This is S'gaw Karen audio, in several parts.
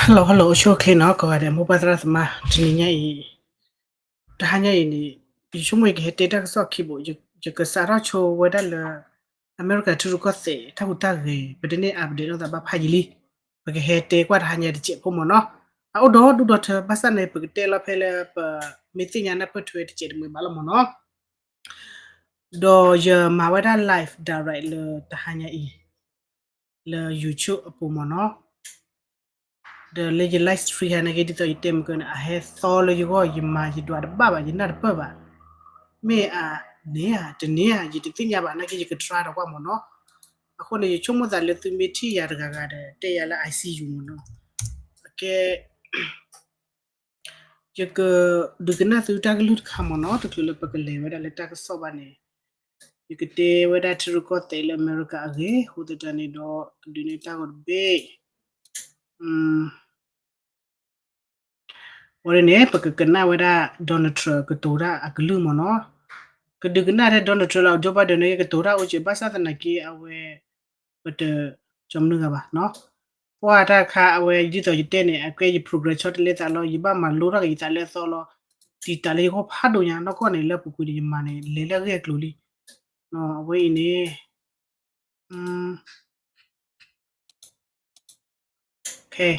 Hello hello အိၣ်ဆူၣ်အိၣ်ချ့နီၤ ကိးဂၤဒဲး မိၢ်ပၢ်သရၣ်သမါ တနံၤညါအံၤ တဟါညါအံၤန့ၣ် ယဆိကမိၣ်ယကဟဲတဲတၢ်ကစီၣ်ခံဘိး ယကစးထီၣ်ဆိဝဲဒၣ်လၢ အမဲရကၤထံရူၢ်ကီၢ်သဲး တၢ်ဟူးတၢ်ဂဲၤ ပတန့ၢ် update လိာ်သးဘၣ်ဖးယံာ်လံ ပကဟဲတဲကွၢ်တဟါညါတစဲးဖိမ့ၢ်နီၤ အအိၣ်ဒီးဒူၣ်ဒီးထၢ ဘၣ်ဆၣ်န့ၣ် ပကတဲလီၤဖဲလၢပ မ့ၢ်သ့ၣ်ညါနၢ်ပၢၢ်ထွဲတစဲးတမှဲၤဘၣ်လီၤမ့ၢ်နီၤ ဒီးယမၤဝဲဒၣ် live direct လၢတဟါညါအံၤ လၢ YouTube အပူၤမ့ၢ်နီၤ ဒီးလၢယ live stream ဟါန့ၣ်က့ ဒ်သိးယတဲမုၢ်ကန့ၣ် အဟဲသီလၢယဂီၢ် ယမၤယဒွးတဘၣ်ဘၣ် ယနၢ်တပၢၢ်ဘၣ် မ့ၢ်အန့ၢ်ဧါ တန့ၢ်ဧါ ယတသ့ၣ်ညါဘၣ် နာ်က့ယက try ဒီးကွၢ်မ့ၢ်နီၤ အဃိန့ၣ် ယဆိကမိၣ်သးလၢသုမ့ၢ်ထံၣ်ယၤတဂၤဂၤဒီး တဲယၤလၢ I see you မ့ၢ်နီၤ အကဲ ယကဒုးကနၣ်သုတၢ်ကလုၢ်တခါမ့ၢ်နီၤ တချုးလၢပကလဲၤဝဲဒၣ်လၢတၢ်ကစီၣ်ဘၣ်န့ၣ် ယကတဲဝဲဒၣ်ထံရူၢ်ကီၢ်သဲးလၢအမဲရကၤအဂ့ၢ် အဃိသတးန့ၣ်ဒီး ကဒုးန့ၢ်တၢ်ဂီၤတဘ့ၣ် ဝဲန့ၣ် ပကကနၣ်ဝဲဒၣ် Donald Trump ကတိၤတၢ်အကလုၢ်မ့ၢ်နီၤ ကဒုးကနၣ်ထဲ Donald Trump လီၤ Joe Biden န့ၣ် ကတိၤတၢ်အိၣ်က့ၤ ဘၣ်ဆၣ်သနာ်က့ အဝဲ ပတ ကၠီမနုၤဂၤဘၣ်နီၤ ပှၤတၢ်တခါအဝဲ ဒ်သိးယတဲန့ၣ် အကဲယ progress ဆီတလဲသးလီၤ ယဘၣ်မၤလိထီၣ်က့ၤယသးလၢအသီလီၤ တံာ်တာ်လၢယဂီၢ်ဖးဒိၣ်ညါ နီၢ်ကီၢ်န့ၣ် လၢအပူၤကွံာ်န့ၣ် ယမၤန့ၣ် လဲၤလၢအဂ့ၢ်အကျိၤလံ အဝဲအံၤန့ၣ် okay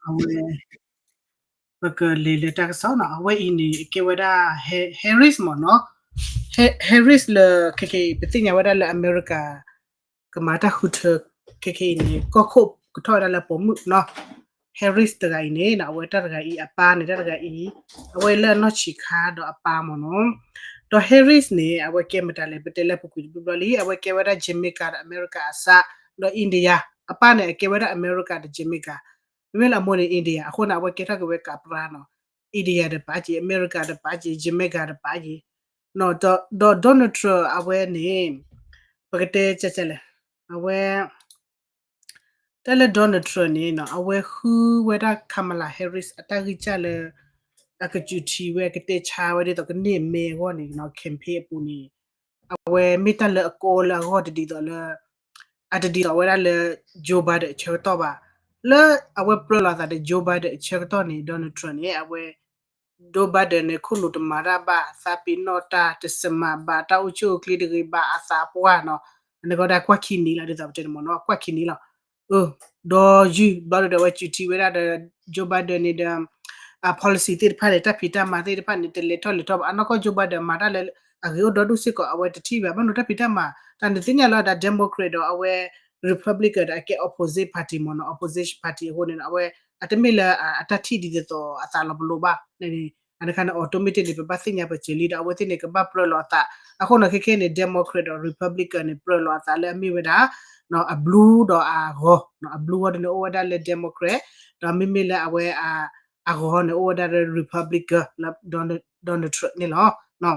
အဝဲ ပကလဲၤလၢတၢ်ကစီၣ်နီၤ အဝဲအံၤန့ၣ် အကဲဝဲဒၣ် Harris မ့ၢ်နီၤ Harris လၢ ခဲခဲအံၤ ပသ့ၣ်ညါဝဲဒၣ်လၢအမဲရကၤ ကမၤတၢ်ဃုထၢ ခဲခဲအံၤန့ၣ် ကီၢ်ခိၣ်ကထီၣ်ဝဲဒၣ်လၢပိာ်မုၣ်နီၤ Harris တဂၤအံၤန့ၣ် အဝဲတၢ်တဂၤအံၤ အပၢ်န့ၣ် တၢ်တဂၤအံၤ အဝဲလၢအနီၢ်ဆံးခါဒီးအပၢ်မ့ၢ်နီၤ ဒီး Harris န့ၣ် အဝဲကဲမတၤလဲၣ် ပတဲလၢပူၤကွံာ်တဘျီဘျီလံ အဝဲကဲဝဲဒၣ် Jamaica ဒီးအမဲရကၤအစး ဒီး India အပၢ်န့ၣ် အကဲဝဲဒၣ်အမဲရကၤဒီး Jamaica မ့မ့ၢ်လၢအမိၢ်န့ၣ် India အဃိန့ၣ် အဝဲကဲထီၣ်က့ၤဝဲကးပြါနီၤ India ဒီးပာ်က့ၤ အမဲရကၤဒီးပာ်က့ၤ Jamaica ဒီးပာ်က့ၤ ဒီး Donald Trump အဝဲန့ၣ် ပကတဲကဲလဲၣ် အဝဲ တၢ်လၢ Donald Trump န့ၣ်နီၤ အဝဲဃုဝဲဒၣ် Kamala Harris အတၢ်ဂံၢ်စၢ်လၢ အကစူးထံဝဲ အကတဲဆါဝဲဒ်သိးကန့ၢ်အမဲအဂီၢ်န့ၣ်နီၤ campaign အပူၤန့ၣ် အဝဲမ့ၢ်တၢ်လၢအကီလၢအဂီၢ်တဒ်သိးလၢ အတဒ်သိးဝဲဒၣ်လၢ Joe Biden အဆၢကတီၢ်ဘၣ် လၢအဝဲပြၢလိာ်အသးဒီး Joe Biden အဆၢကတီၢ်န့ၣ် Donald Trump န့ၣ် အဝဲ Joe Biden န့ၣ် ခိၣ်နူာ်တမၤတၢ်ဘၣ် အသးပ့ၤနီၣ်တၢ် တစမးဘၣ် တၢ်အိၣ်ဆူၣ်အိၣ်ချ့တဂ့ၤဘၣ် အသးပှၢ်နီၤ အန့ၣ်ကီးဒၣ်ကွၢ်ခံနံၤလီၤ ဒ်သိးပတဲန့ၣ်မ့ၢ်နီၤ ကွၢ်ခံနံၤလီၤ ဒီးယုၢ်ဘျီဒီး အဝဲစူးထံဝဲဒၣ်ဒီး Joe Biden န့ၣ်ဒီး အ policy သ့ၣ်တဖၣ်န့ၣ် တၢ်ဖံးတၢ်မၤသ့ၣ်တဖၣ်န့ၣ် တလဲၤထီၣ်လဲၤထီၣ်ဘၣ် အနီၢ်ကီၢ် Joe Biden မၤတၢ်လၢအဂ့ၤအိၣ်ဒီဒူၣ်စ့ၢ်ကီး အဝဲတထံၣ်ဘၣ် ဘၣ်မနုၤတၢ်ဖံးတၢ်မၤ တၢ်နသ့ၣ်ညါလီၤဒၣ် Democrat ဒီးအဝဲ Republican ဒီးအကဲ opposite party မ့ၢ်နီၤ opposition party အဃိန့ၣ် အဝဲအတမ့ၢ်လၢအတၢ်ထံၣ်ဒ်သိးအသးလီၤပလိာ်ဘၣ် အန့ၣ်ခါန့ၣ် automatic န့ၣ် ပဘၣ်သ့ၣ်ညါပစၢၤလံဒီး အဝဲသ့ၣ်န့ၣ် ကဘၣ်ပြၢလိာ်အသး အဃိန့ၣ် ခဲခဲန့ၣ် Democrat ဒီး Republican န့ၣ် ပြၢလိာ်အသးလၢအမ့ၢ်ဝဲဒၣ် အ blue ဒီးအဂီၤ အ blue ဂီၤဒ်န့ၣ် အိၣ်ဝဲဒၣ်လၢ Democrat ဒီးမ့မ့ၢ်လၢအဝဲ အဂီၤန့ၣ် အိၣ်ဝဲဒၣ်လၢ Republican လၢ Donald Trump န့ၣ်လီၤ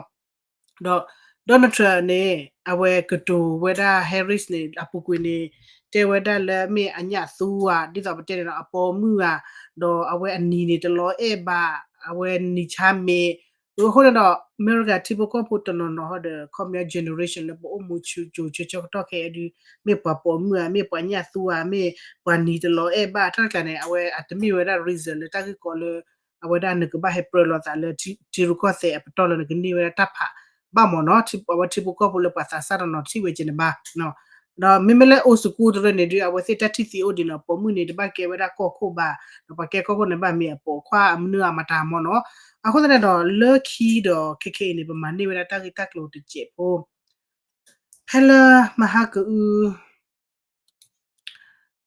ဒီး Donald Trump န့ၣ် အဝဲကတိၤဝဲဒၣ် Harris န့ၣ် အပူၤကွံာ်န့ၣ် တဲဝဲဒၣ်လၢမ့ၢ်အညၣ်သူဧါ ဒ်သိးပတဲန့ၣ်ဒီး အပိာ်မုၣ်ဧါ ဒီးအဝဲအနံၤန့ၣ်တလီၤအဲၣ်ဘၣ် အဝဲနံၤဆါမ့ၢ် အဃိန့ၣ်ဒီး အမဲရကၤထံဖိကီၢ်ဖိတနီၤနီၤဟီဒီး ခီပညီ generation လၢပအိၣ်မူဆူ ကၠိဆၢဆၢကတီၢ်ခဲအံၤဒုး မ့ၢ်ပှၤပိာ်မုၣ်ဧါ မ့ၢ်ပှၤညၣ်သူဧါ မ့ၢ်ပှၤနံၤတလီၤအဲၣ်ဘၣ် တၢ်တကျါန့ၣ် အဝဲအတမ့ၢ်ဝဲဒၣ် reason လၢတၢ်ဂ့ၢ်ကီလၢ အဝဲဒၣ်နကဘၣ်ဟဲပြၢလိာ်သးလၢထံရူၢ်ကီၢ်သဲးအပတီၢ်လၢနကန့ၢ်ဝဲဒၣ်တၢ်ဖး ဘၣ်မ့ၢ်နီၤ, အဝဲထံဖိကီၢ်ဖိလၢပှၤသးစၢ်တနီၤထံၣ်ဝဲက့ၤန့ၣ်ဘၣ်. ဒီးမ့မ့ၢ်လၢအိၣ် school တရၢန့ၣ်ဒုး အဝဲသ့ၣ်တၢ်ထံၣ်သံအိၣ်ဒံးနီၤ, ပိာ်မုၣ်န့ၣ် တဘၣ်ကဲဝဲဒၣ်ကီၢ်ခိၣ်ဘၣ်, ဒီးပှၤကဲကီၢ်ခိၣ်န့ၣ်ဘၣ်မ့ၢ်အပိာ်ခွါအမနုၤအမတၤမ့ၢ်နီၤ. အဃိသတးဒီး လၢခံဒီးခဲခဲအံၤန့ၣ် ပမၤန့ၢ်ဝဲဒၣ်တၢ်ဂ့ၢ်တၢ်ကျိၤတစဲးဖိ ဖဲလၢမဟါကအု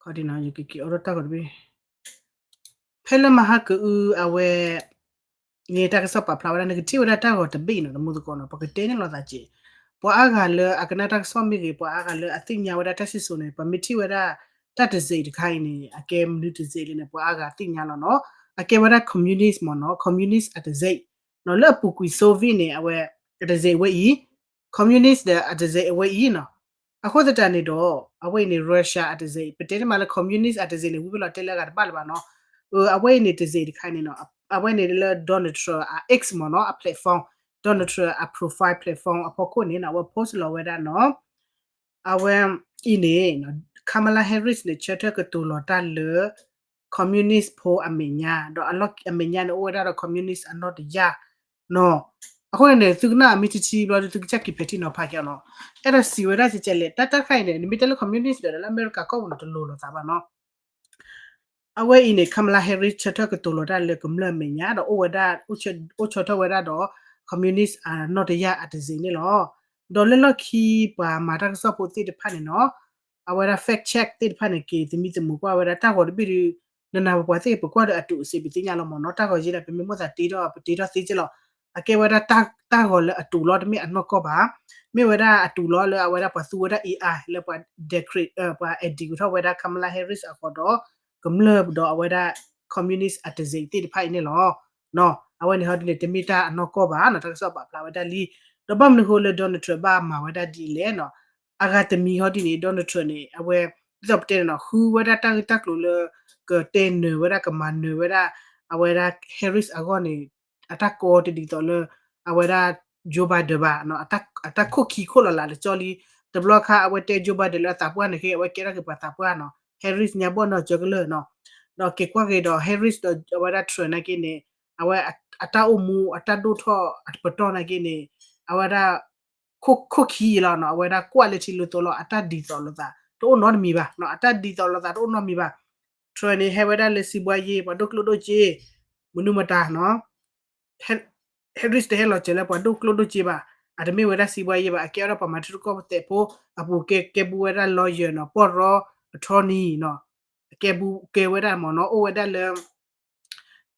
ခီဒ်နီၤ ယကက့ၤအိၣ်ဒီးတၢ်ဂီၤတဘ့ၣ်, ဖဲလၢမဟါကအုအဝဲ န့ၣ်တၢ်ကစီၣ်ပာ်ဖျါဝဲဒၣ် နကထံၣ်ဝဲဒၣ်တၢ်ဂီၤတဘ့ၣ်နီၤ တမူသကိးနီၤ, ပကတဲန့ၣ်လိာ်သးက့ၤ, ပှၤအါဂၤလၢအကနၣ်တၢ်ကစီၣ်မ့ၢ်ဂ့ၤ, ပှၤအါဂၤလၢအသ့ၣ်ညါဝဲဒၣ်တၢ်စံၣ်စိၤန့ၣ် ပမ့ၢ်ထံၣ်ဝဲဒၣ် တၢ်တစဲးတခါအံၤန့ၣ် အကဲမနုၤတစဲးလဲၣ်န့ၣ် ပှၤအါဂၤသ့ၣ်ညါလီၤနီၤ. အကဲဝဲဒၣ် communist မ့ၢ်နီၤ, communist အတစဲးနီၤ, လၢအပူၤကွံာ် Soviet န့ၣ် အဝဲ အတစဲးအဝဲအံၤ communist ဒီးအတစဲးအဝဲအံၤနီၤ. အဃိသတးန့ၣ်ဒီး အဝဲအံၤန့ၣ် Russia အတစဲး, ပတဲတမံၤလၢ communist အတစဲးန့ၣ် ဝံၤဖဲလီၤတဲလၢအဂၤတဘၣ်လၢၤဘၣ်နီၤ. အဝဲအံၤန့ၣ်တစဲးတခါန့ၣ်နီၤ, အဝဲန့ၣ်လၢ Donald Trump အ X မ့ၢ်နီၤ, အ platform, Donald Trump အ profile platform အဖီခိၣ်န့ၣ်နီၤ အဝဲ post လီၤဝဲဒၣ်နီၤ. အဝဲအံၤန့ၣ် Kamala Harris န့ၣ် ဆၢထၢၣ်ကတိၤလီၤတၢ်လၢ communist ဖိအမဲာ်ညါ, ဒီးအလီၢ်အမဲာ်ညါန့ၣ် အိၣ်ဝဲဒၣ်ဒီး communist အနီၢ်တယၢ်နီၤ. အဃိန့ၣ်န့ၣ် သုကနၣ်အမ့ၢ်ထံထံဘျီဒီး သုကစၢ်က့ၤဖဲးထံနီၤဖးက့ၤအီၤနီၤ. အဲၣ်ဒိးစံးဝဲဒၣ်ကဲကဲလဲၣ်, တၢ်တၢ်တခါအံၤန့ၣ် နမ့ၢ်တဲလၢ communist ဒီးလၢအမဲရကၤကီၢ်ပူၤန့ၣ် တလိၤလိာ်သးဘၣ်နီၤ. အဝဲအံၤန့ၣ် Kamala Harris ဆၢထၢၣ်ကတိၤလီၤတၢ်လၢကမျၢၢ်အမဲာ်ညါ ဒီးအိၣ်ဝဲဒၣ် အိၣ်ဆၢထၢၣ်ဝဲဒၣ်ဒီး communist အနီၢ်တယၢ်အတစဲးန့ၣ်လီၤ. ဒီးလၢလီၢ်ခံပှၤမၤတၢ်ကစီၣ်ဖိသ့ၣ်တဖၣ်န့ၣ်နီၤ, အဝဲဒၣ် fact check သ့ၣ်တဖၣ်န့ၣ် က့ၤသမံသမိးကွၢ်ဝဲဒၣ်တၢ်ဂီၤတဘ့ၣ်ဒီး နနၤပပှၤသ့ၣ် ပကွၢ်ဒီးအတူးအစ့းပသ့ၣ်ညါလီၤမ့ၢ်နီၤ, တၢ်ဂီၤယဲဒၣ် ပမ့ၢ်မိၣ်သးတ့ထီၣ် ပတ့ထီၣ်သ့က့လီၤ. အကဲဝဲဒၣ်တၢ်ဂီၤလၢအတူးလီၤ တမ့ၢ်အနီၢ်ကီၢ်ဘၣ်. မ့ၢ်ဝဲဒၣ်အတူးလီၤလၢအဝဲဒၣ်ပှၤသူဝဲဒၣ် AI လၢပှၤ decrypt ပှၤ edit ထီၣ်ဝဲဒၣ် Kamala Harris အဃိဒီး ကမျၢၢ်ဒီးအဝဲဒၣ် communist အတစဲးသ့ၣ်တဖၣ်အံၤန့ၣ်လီၤ. အဝဲန့ၣ်ဟီဒ်န့ၣ် တမ့ၢ်တၢ်အနီၢ်ကီၢ်ဘၣ်နီၤ, တၢ်ကစီၣ်ပာ်ဖျါဝဲဒၣ်လံ. ဒီးဘၣ်မနုၤအဃိလၢ Donald Trump ဘၣ်မၤဝဲဒၣ်ဒ်လဲၣ်နီၤ. အဂၤတမံၤဟီဒ်န့ၣ် Donald Trump န့ၣ် အဝဲ ဒ်သိးပတဲန့ၣ်နီၤ ဃုဝဲဒၣ်တၢ်ဂ့ၢ်တၢ်ကျိၤလၢ ကတဲနၢၤဝဲဒၣ် ကမၤနၢၤဝဲဒၣ် အဝဲဒၣ် Harris အဂီၢ်န့ၣ် အတၢ်ကီတဒ်သိးလၢ အဝဲဒၣ် Joe Biden ဘၣ်နီၤ, အတၢ်ခိၣ်ခံခိၣ်လီၤလးတကၠီလံ. တဘျီခါအဝဲတဲ Joe Biden လၢအသးပှၢ်န့ၣ် အဝဲကဲထီၣ်က့ၤပှၤသးပှၢ်နီၤ, Harris ညါဘီၣ်နီၢ်ကၠၢကလၢာ်နီၤ. ဒီးက့ၤကွၢ်က့ၤဒီး Harris ဒီးအဝဲဒၣ် Trump နာ်က့န့ၣ် အဝဲအတၢ်အိၣ်မူအတၢ်ဒိၣ်ထီၣ်အပတီၢ်နာ်က့န့ၣ် အဝဲဒၣ် ခိၣ်ခံလီၤနီၤ, အဝဲဒၣ်ကွၢ်လၢထံလၢသိလီၤ, အတၢ်ဒ်သိးလိာ်သးတအိၣ်နီတမံၤဘၣ်နီၤ, အတၢ်ဒ်သိးလိာ်သးတအိၣ်နီတမံၤဘၣ်. Trump န့ၣ် ဟဲဝဲဒၣ်လၢစံးဘှါယ့ၢ် ပှၤဒိၣ်ကျိၣ်ဒိၣ်စ့ မနုၤမတၤနီၤ. Harris တဟဲလီၤစၢၤလၢပှၤဒိၣ်ကျိၣ်ဒိၣ်စ့ဘၣ်, အတမ့ၢ်ဝဲဒၣ်စံးဘှါယ့ၢ်ဘၣ်, အကဲဝဲဒၣ်ပှၤမၤထံရူၢ်ကီၢ်သဲးဖိအပူၤ ကဲ ကဲဘူးဝဲဒၣ် lawyer နီၤ, ပီၢ်ရီ attorney နီၤ, ကဲဘူးကဲဝဲဒၣ်မ့ၢ်နီၤ, အိၣ်ဝဲဒၣ်လၢ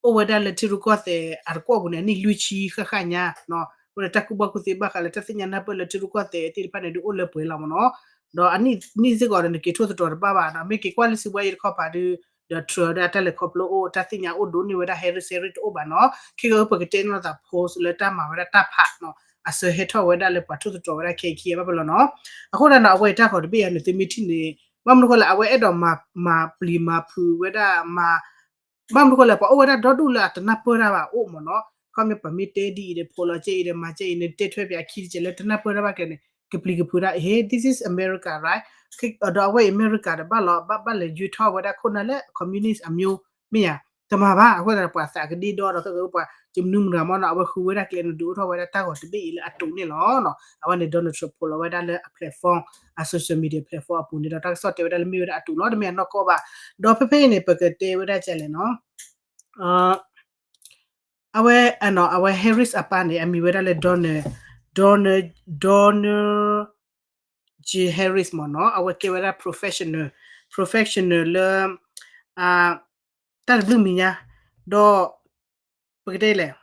အိၣ်ဝဲဒၣ်လၢထံရူၢ်ကီၢ်သဲးအတကွီၢ်ပူၤန့ၣ် အနံၣ်လွံၢ်ဆံဃၣ်ဃၣ်ညါနီၤ, အဃိန့ၣ်တၢ်ကူၣ်ဘၣ်ကူၣ်သ့ဘၣ်ဃးလၢတၢ်သ့ၣ်ညါနၢ်ပၢၢ်လၢထံရူၢ်ကီၢ်သဲးသ့ၣ်တဖၣ်န့ၣ် ဒုးအိၣ်လၢပှဲၤလီၤမ့ၢ်နီၤ. ဒီးအနံၣ်စ့ၢ်ကီးဒီး နက့ၤထိၣ်သတြီၤတဘၣ်ဘၣ်နီၤ, မ့ၢ်က့ၤကွၢ်လၢစံးဘှါယ့ၢ်တခီပၤဒုး ဒီး Trump ဒီးအတၢ်လဲၤခီဖျိအိၣ် တၢ်သ့ၣ်ညါအိၣ်ဒိၣ်န့ၢ်ဝဲဒၣ် Harris Harris တအိၣ်ဘၣ်နီၤ. ခဲကဲပကတဲန့ၣ်လီၤသး post လၢတၢ်မၤဝဲဒၣ်တၢ်ဖးနီၤ, အစၢၤဟဲထီၣ်ဝဲဒၣ်လၢပှၤထိၣ်သတြီၤဝဲဒၣ်ခဲအံၤခံဘၣ်ပလီၤနီၤ. အဃိသတးဒီး အဝဲအံၤတၢ်ဂီၤတဘ့ၣ်အံၤန့ၣ် သုမ့ၢ်ထံၣ်န့ၣ် ဘၣ်မနုၤဃိလဲၣ် အဝဲအဲၣ်ဒိးမၤပျံၤမၤဖုးဝဲဒၣ်မၤ ဘၣ်မနုၤဃိလဲၣ် ပှၤအိၣ်ဝဲဒၣ်ဒီဒူၣ်လၢအတနၢ်ပၢၢ်တၢ်ဘၣ်အိၣ်မ့ၢ်နီၤ. ခီမ့ၢ်ပမ့ၢ်တဲဒ်အံၤဒီး ဖိးလီၤကဲအံၤဒီး မၤကဲအံၤန့ၣ် တဲထွဲပှၤခံတကဲးလၢတနၢ်ပၢၢ်တၢ်ဘၣ်ကဲန့ၣ် ကပျံၤကဖုးဒၣ် ဟ့ this is America, right? ဒီးအဝဲအံၤ America ဒီးဘၣ်လီၤ ဘၣ်လဲၤယုၢ်ထီၣ်ဝဲဒၣ်ခိၣ်နၢ်လၢ communist အမျိုး မ့ၢ်ဧါ. တမၤဘၣ် အဃိသတးဒီး ပှၤသးကဒ့ဒီဒီး ခဲကပှၤ ကမနုၤမတၤမ့ၢ်နီၤ အဝဲဃုဝဲဒၣ်ကျဲန့ၣ် ဒုးအိၣ်ထီၣ်ဝဲဒၣ်တၢ်ဂီၤတဘ့ၣ်အံၤလၢအတိာ်န့ၣ်လီၤ. အဝဲန့ၣ် Donald Trump ဖိးလီၤဝဲဒၣ်လၢအ platform, အ social media platform အပူၤန့ၣ်ဒီး တၢ်ကစီၣ်တဲဝဲဒၣ်လၢမ့ၢ်ဝဲဒၣ်အတိာ်လီၤ တမ့ၢ်အနီၢ်ကီၢ်ဘၣ်. ဒီးဖဲဖဲအံၤန့ၣ် ပကတဲဝဲဒၣ်ကလဲၣ်နီၤ အဝဲ အဝဲ Harris အပၢ်န့ၣ် အမံၤဝဲဒၣ်လၢ Donald, Donald, Donald J Harris မ့ၢ်နီၤ အဝဲကဲဝဲဒၣ် professional, professional လၢ တၢ်တဘျုးမံၤညါ ဒီး ပကတဲလဲၣ်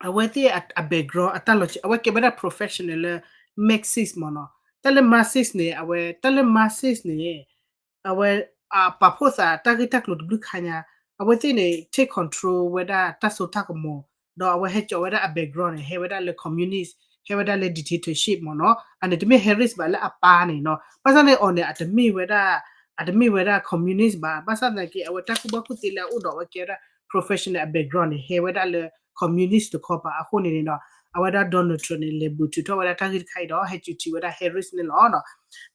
အဝဲသ့ၣ်အ background အတၢ်လီၤ အဝဲကဲဝဲဒၣ် professional လၢ Marxist မ့ၢ်နီၤ တၢ်လၢ Marxist န့ၣ် အဝဲ တၢ်လၢ Marxist န့ၣ် အဝဲ ပာ်ဖှိၣ်သးတၢ်ဂ့ၢ်တၢ်ကျိၤတဘျုးခါညါ အဝဲသ့ၣ်န့ၣ် take control ဝဲဒၣ်တၢ်စိတၢ်ကမီၤ ဒီးအဝဲဟဲကၠီၤဝဲဒၣ်အ background န့ၣ် ဟဲဝဲဒၣ်လၢ communist ဟဲဝဲဒၣ်လၢ dictatorship မ့ၢ်နီၤ အန့ၣ်တမ့ၢ် Harris ဘၣ်လၢအပၢ်န့ၣ်နီၤ ဘၣ်ဆၣ်န့ၣ်အီၤန့ၣ် အတမ့ၢ်ဝဲဒၣ် အတမ့ၢ်ဝဲဒၣ် communist ဘၣ် ဘၣ်ဆၣ်သနာ်က့ အဝဲတၢ်ကူၣ်ဘၣ်ကူၣ်သ့လၢအအိၣ်ဒီးအဝဲကဲဝဲဒၣ် professional background န့ၣ် ဟဲဝဲဒၣ်လၢ communist တခီပၤအဃိန့ၣ်န့ၣ်ဒီး အဝဲဒၣ် Donald Trump န့ၣ် လဲၤဘုးထုးထီၣ်ဝဲဒၣ်တၢ်ဂ့ၢ်တခါအံၤဒီး ဟဲစူးထံးဝဲဒၣ် Harris န့ၣ်လီၤ.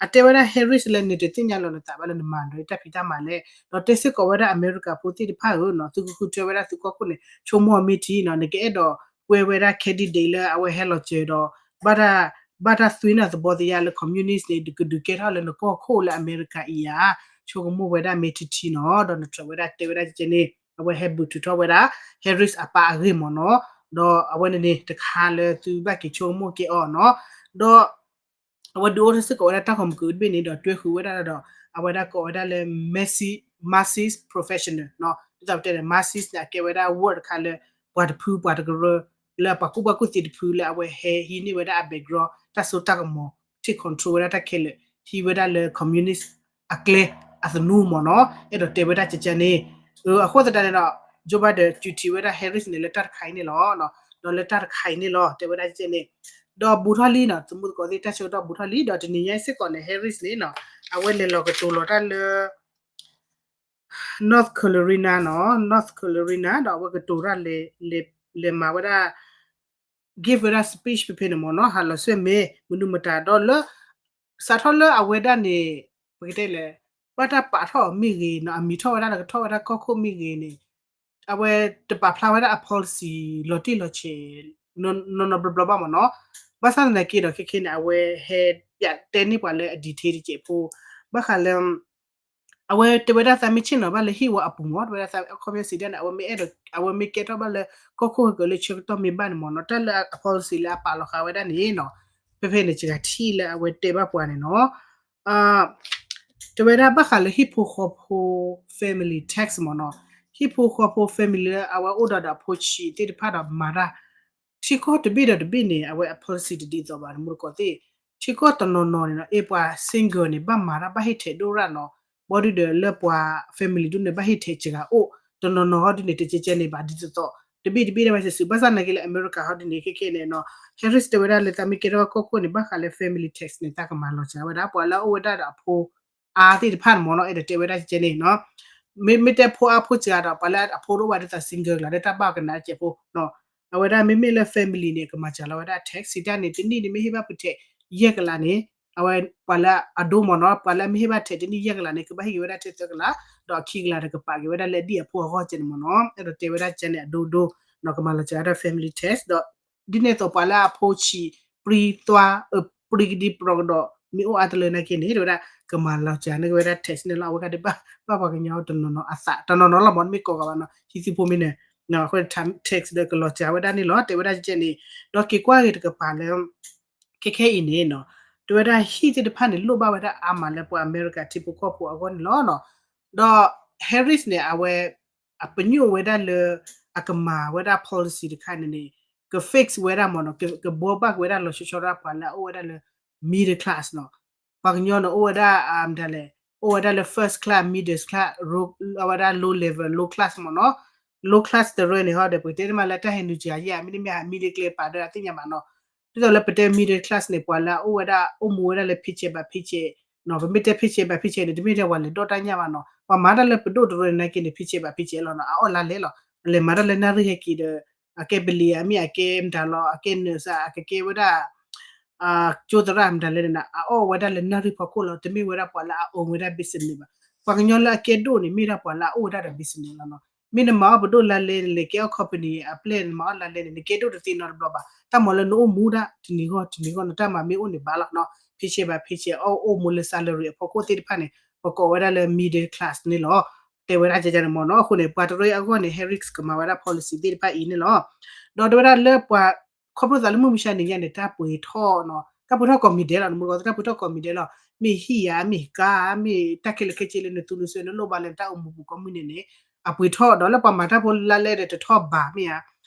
အတဲဝဲဒၣ် Harris လၢနတသ့ၣ်ညါလီၤနသးဘၣ်လၢနမၤနၢၤတၢ်ဖံးတၢ်မၤလဲၣ် ဒီးတဲစ့ၢ်ကီးဝဲဒၣ်အမဲရကၤဖိသ့ၣ်တဖၣ်ဧၢ သုကဃုထၢဝဲဒၣ်သုကီၢ်ခိၣ်န့ၣ် ဆိကမိၣ်မ့ၢ်ထံနီၤ နကအဲၣ်ဒိးကွဲဝဲဒၣ် candidate လၢအဝဲဟဲလီၤစၢၤဒီး ဘၣ်တၢ် ဘၣ်တၢ်သွံၣ်နၢ်သဘီသယါလၢ communist န့ၣ် ကဒုးကဲထီၣ်လၢနကီၢ်ခိၣ်လၢအမဲရကၤအံၤဧါ, ဆိကမိၣ်ဝဲဒၣ်မ့ၢ်ထံထံနီၤ, ဒီးနထြၢးဝဲဒၣ်တဲဝဲဒၣ်ကဲန့ၣ် အဝဲဟဲဘုးထုးထီၣ်ဝဲဒၣ် Harris အပၢ်အဂ့ၢ်မ့ၢ်နီၤ, ဒီးအဝဲန့ၣ်န့ၣ် တခါလၢသုဘၣ်က့ၤဆိကမိၣ်ကဲအီၤနီၤ, ဒီး အဝဲဒုးအိၣ်ထီၣ်စ့ၢ်ကီးဝဲဒၣ်တၢ်ဂီၤမူကတဘ့ၣ်န့ၣ် ဒီးတွဲဃုာ်ဝဲဒၣ်ဒီး အဝဲဒၣ်ကိးဝဲဒၣ်လၢ Marxist professional နီၤ, ဒ်သိးပတဲန့ၣ် Marxist န့ၣ် အကဲဝဲဒၣ် word တခါလၢ ပှၤတဖုပှၤတကရၢ လၢပှၤကူၣ်ဘၣ်ကူၣ်သ့တဖုလၢအဝဲဟဲဟံးန့ၢ်ဝဲဒၣ်အ background တၢ်စိတၢ်ကမီၤ take control ဝဲဒၣ်တၢ်ခဲလၢာ် ဟံးဝဲဒၣ်လၢ communist အကျဲအသနူမ့ၢ်နီၤ, အဲၣ်ဒိးတဲဝဲဒၣ်ကကန့ၣ်, အဃိသတးန့ၣ်ဒီး Joe Biden တူၢ်ထံၣ်ဝဲဒၣ် Harris န့ၣ် လၢတၢ်တခါအံၤန့ၣ်လီၤ, ဒီးလၢတၢ်တခါအံၤန့ၣ်လီၤ တဲဝဲဒၣ်ကကန့ၣ်, ဒီးဘူးထီၣ်လံနီၤ, သမူသကိးသ့ၣ်တၢ်ဆၢကတီၢ်ဘူးထီၣ်လံ, ဒီးတနံၤညါအံၤစ့ၢ်ကီးန့ၣ် Harris န့ၣ်နီၤ, အဝဲလဲၤလီၤကတိၤလီၤတၢ်လၢ North Carolina နီၤ, North Carolina ဒီးအဝဲကတိၤတၢ်လဲၤ လဲၤမၤဝဲဒၣ် give ဝဲဒၣ် speech ဖဲဖဲန့ၣ်မ့ၢ်နီၤ, ဟးလီၤဆှဲၣ်မဲာ် မနုၤမတၤဒီးလၢ စးထီၣ်လၢအဝဲဒၣ်န့ၣ် ပကတဲလဲၣ် ဘၣ်တၢ်ပာ်ထီၣ်အီၤမ့ၢ်ဂ့ၤနီၤ, အမံၤထီၣ်ဝဲဒၣ်ဒီးကထီၣ်ဝဲဒၣ်ကီၢ်ခိၣ်မ့ၢ်ဂ့ၤန့ၣ်, အဝဲတပာ်ဖျါဝဲဒၣ်အ policy လီၤတံၢ်လီၤဆဲး နီၢ်နီၢ်ဘျီဘျီဘၣ်မ့ၢ်နီၤ, ဘၣ်ဆၣ်သနာ်က့ဒီး ခဲခဲန့ၣ် အဝဲဟဲပၠးတဲန့ၢ်ပှၤလၢအ detail တစဲးဖိ, ဘၣ်ဃးလၢ အဝဲတဲဝဲဒၣ်သးမ့ၢ်ဆ့ၣ်နီၤဘၣ်လၢဟံၣ်ဝါအပူၤမ့ၢ် တဲဝဲဒၣ်သးအခီပညီစံးဒၣ်န့ၣ် အဝဲမ့ၢ်အဲၣ်ဒိး အဝဲမ့ၢ်ကဲထီၣ်ဘၣ်လၢ ကီၢ်ခိၣ်ဟဲကၢၤလၢဆၢကတီၢ်မ့ၢ်ဘၣ်န့ၣ်မ့ၢ်နီၤ, တၢ်လၢအ policy လၢအပာ်လီၤဃာ်ဝဲဒၣ်န့ၣ်နီၤ, ဖဲဖဲန့ၣ် စှၤထံၣ်လၢအဝဲတဲဘၣ်ပှၤန့ၣ်နီၤ, တဲဝဲဒၣ်ဘၣ်ဃးလၢဟံၣ်ဖိဃီဖိ family tax မ့ၢ်နီၤ, ဟံၣ်ဖိဃီဖိ family လၢအဝဲအိၣ်ဒီးဒီးအဖိဆံးသ့ၣ်တဖၣ်ဒီးမၤတၢ် ထံကီၢ်တဘ့ၣ်ဒီးတဘ့ၣ်န့ၣ် အဝဲအ policy တဒ်သိးဘၣ် တမူတကိးသ့ၣ်, ထံကီၢ်တနီၤနီၤန့ၣ်နီၤ အ့ၣ်ပှၤ single န့ၣ် ဘၣ်မၤတၢ်ဘၣ်ဟ့ၣ်ထဲးဒိၣ်ရၣ်နီၤ, ဘီဒုဒီးလၢပှၤ family ဒုန့ၣ် ဘၣ်ဟ့ၣ်ထဲးစှၤအိၣ်, တနီၤနီၤဟီဒုန့ၣ် တကဲကဲန့ၣ်ဘၣ်ဒ်သိးသိး, တဘ့ၣ်တဘ့ၣ်ဒၣ်ဝဲစ့ၢ်စ့ၢ်, ဘၣ်ဆၣ်သနာ်က့လၢအမဲရကၤဟီဒုန့ၣ် ခဲခဲန့ၣ်နီၤ, Harris တဲဝဲဒၣ်လၢသးမ့ၢ်ကဲထီၣ်ကီၢ်ခိၣ်န့ၣ် ဘၣ်ဃးလၢ family tax န့ၣ် သးကမၤလီၤစှၤဝဲဒၣ် ပှၤလၢအအိၣ်ဝဲဒၣ်ဒီးအဖိ အါသ့ၣ်တဖၣ်န့ၣ်မ့ၢ်နီၤ, အဲၣ်ဒိးတဲဝဲဒၣ်ကဲန့ၣ်နီၤ, မ့မ့ၢ်တဲဖိအါဖိစှၤဒီး ပှၤလၢအဖိတအိၣ်ဘၣ်ဒ်သိး single ကျါ လၢတၢ်ဘၣ်ကနၣ်တစဲးဖိ, အဝဲဒၣ်မ့မ့ၢ်လၢ family န့ၣ် ကမၤစှၤလီၤဝဲဒၣ် tax စံးတၢ်န့ၣ် တနံၣ်န့ၣ်မ့ၢ်ဟ့ၣ်ဘၣ်ပူၤထဲး ယဲၢ်ကလးန့ၣ်, အဝဲပှၤလၢအဒိမ့ၢ်နီၤ ပှၤလၢအမ့ၢ်ဟ့ၣ်ဘၣ်ထဲးတနံၣ်ယဲၢ်ကလးန့ၣ် ကဘၣ်ဟ့ၣ်က့ၤဝဲဒၣ်ထဲးသၢကလး, ဒီးအခံကလးဒီးကပာ်က့ၤဝဲဒၣ်လၢအဒံၣ်အဖိအဂီၢ်ကဲန့ၣ်မ့ၢ်နီၤ, အဲၣ်ဒိးတဲဝဲဒၣ်ကဲန့ၣ်အဒိဒိ, ကမၤလီၤစှၤဝဲဒၣ် family tax ဒီး ဒ်န့ၣ်အသိးပှၤလၢအဖိဆံး ပြံသွါ ပြံကဒံပြီကဒီး မ့ၢ်အိၣ်အါတလၢနာ်က့န့ၣ် တဲဝဲဒၣ် ကမၤလီၤစှၤန့ၢ်က့ၤဝဲဒၣ် tax န့ၣ်လီၤ. အဝဲကဒဲးဘၣ် ဘၣ်ပှၤကညီတနီၤနီၤအသး တနီၤနီၤလီၤမ့ၢ် တမ့ၢ်ကိးဂၤဘၣ်နီၤ ဟံၣ်သုးဖိမ့ၢ်န့ၣ် အဃိ tax ဒီးကလီၤစှၤဝဲဒၣ်န့ၣ်လီၤ တဲဝဲဒၣ်ကဲန့ၣ်, ဒီးက့ၤကွၢ်ဂ့ၤတကပၤလၢ ခဲခဲအံၤန့ၣ်နီၤ, တဲဝဲဒၣ်ဟံၣ်သ့ၣ်တဖၣ်န့ၣ် လိၣ်ဘၣ်ဝဲဒၣ်အါမးလၢပှၤအမဲရကၤထံဖိကီၢ်ဖိအဂီၢ်န့ၣ်လီၤ. ဒီး Harris န့ၣ် အဝဲ အပညိၣ်ဝဲဒၣ်လၢ အကမၤဝဲဒၣ် policy တခါန့ၣ်န့ၣ် က fix ဝဲဒၣ်မ့ၢ်နီၤ, ကဘှီဘၣ်က့ၤဝဲဒၣ်လီၤဆီဆီဒၣ်ပှၤလၢအအိၣ်ဝဲဒၣ်လၢ middle class နီၤ, ပှၤကညီန့ၣ် အိၣ်ဝဲဒၣ် မတၤလဲၣ်, အိၣ်ဝဲဒၣ်လၢ first class, middle class, အဝဲဒၣ် low level, low class မ့ၢ်နီၤ, low class တရၢန့ၣ်ဟီဒီး ပကတဲတမံၤလၢတၢ်ဟဲနုာ်စှၤယဲၢ် မ့တမ့ၢ် middle class ပာ်ဒီးအသ့ၣ်ညါဘၣ်နီၤ, ဒ်သိးလၢပတဲ middle class န့ၣ် ပှၤလၢအအိၣ်ဝဲဒၣ် အိၣ်မူဝဲဒၣ်လၢ paycheck by paycheck နီၤ, ပမ့ၢ်တဲ paycheck by paycheck န့ၣ် တမ့ၢ်ထဲပှၤလဲၤဒိးတၢ်ညၣ်ဘၣ်နီၤ, ပှၤမၤတၢ်လၢပဒိၣ်တရၢန့ၣ်နာ်က့န့ၣ် paycheck by paycheck လီၤနီၤ, အအီၣ်လါလဲလီၤ, လဲၤမၤတၢ်လၢနၣ်ရံၣ်ဟဲက့ၤဒီး အကဲပလံၤဧါ မ့ၢ်အကဲမတၤလီၤ အကဲ nurse ဧါ အကကဲဝဲဒၣ် ကၠိသရၣ်မတၤလဲၣ်န့ၣ် အအီၣ်ဝဲဒၣ်လၢနၣ်ရံၣ်ဖီခိၣ်လီၤ, တမ့ၢ်ဝဲဒၣ်ပှၤလၢအ own ဝဲဒၣ် business ဘၣ်. ပှၤကညီလၢအကဲဒိၣ်န့ၣ် မ့ၢ်ဒၣ်ပှၤလၢအအိၣ်ဝဲဒၣ်ဒီး business လီၤနီၤ. မ့ၢ်နမၤအီၣ်ပဒိၣ်လါလဲန့ၣ် လဲၤကဲအီၣ် company အပျဲၢ် နမၤအီၣ်လါလဲန့ၣ် နကဲဒိၣ်တသ့နီတဘျီဘၣ်. တၢ်မၤလၢနအိၣ်မူဒၣ်တနံၤဂီၢ်တနံၤဂီၢ် နတၢ်မၤမ့ၢ်အိၣ်န့ၣ်ဘၣ်လီၤနီၤ. paycheck by paycheck အီၣ်အိၣ်မူလၢ salary အဖီခိၣ်သ့ၣ်တဖၣ်န့ၣ် ပကိးဝဲဒၣ်လၢ middle class န့ၣ်လီၤ. တဲဝဲဒၣ်ကကန့ၣ်မ့ၢ်နီၤ. အဃိန့ၣ် ပှၤတရၢအဂီၢ်န့ၣ် Harris ကမၤဝဲဒၣ် policy သ့ၣ်တဖၣ်အံၤန့ၣ်လီၤ. ဒီးတဲဝဲဒၣ်လၢပှၤ ခီဖျိသးလၢမုၢ်မဆါနံၤညါန့ၣ် တၢ်ပှ့ၤထီၣ်နီၤ, တၢ်ပှ့ၤထီၣ်ကိးမံၤဒဲးလီၤ. နမူတကိးသ့ၣ် တၢ်ပှ့ၤထီၣ်ကိးမံၤဒဲးလီၤ. မ့ၢ်ဟံၣ်ဧါ, မ့ၢ်ကါ, မ့ၢ်တၢ်ခဲလၢာ်ခဲဆ့လၢနသူနစွဲ နလိၣ်ဘၣ်လၢနတၢ်အိၣ်မူပူၤကိးမုၢ်နံၤန့ၣ် အပှ့ၤထီၣ်ဒီး လၢပှၤမၤတၢ်ဖိလါလဲဒီး တထီၣ်ဘးမ့ၢ်ဧါ,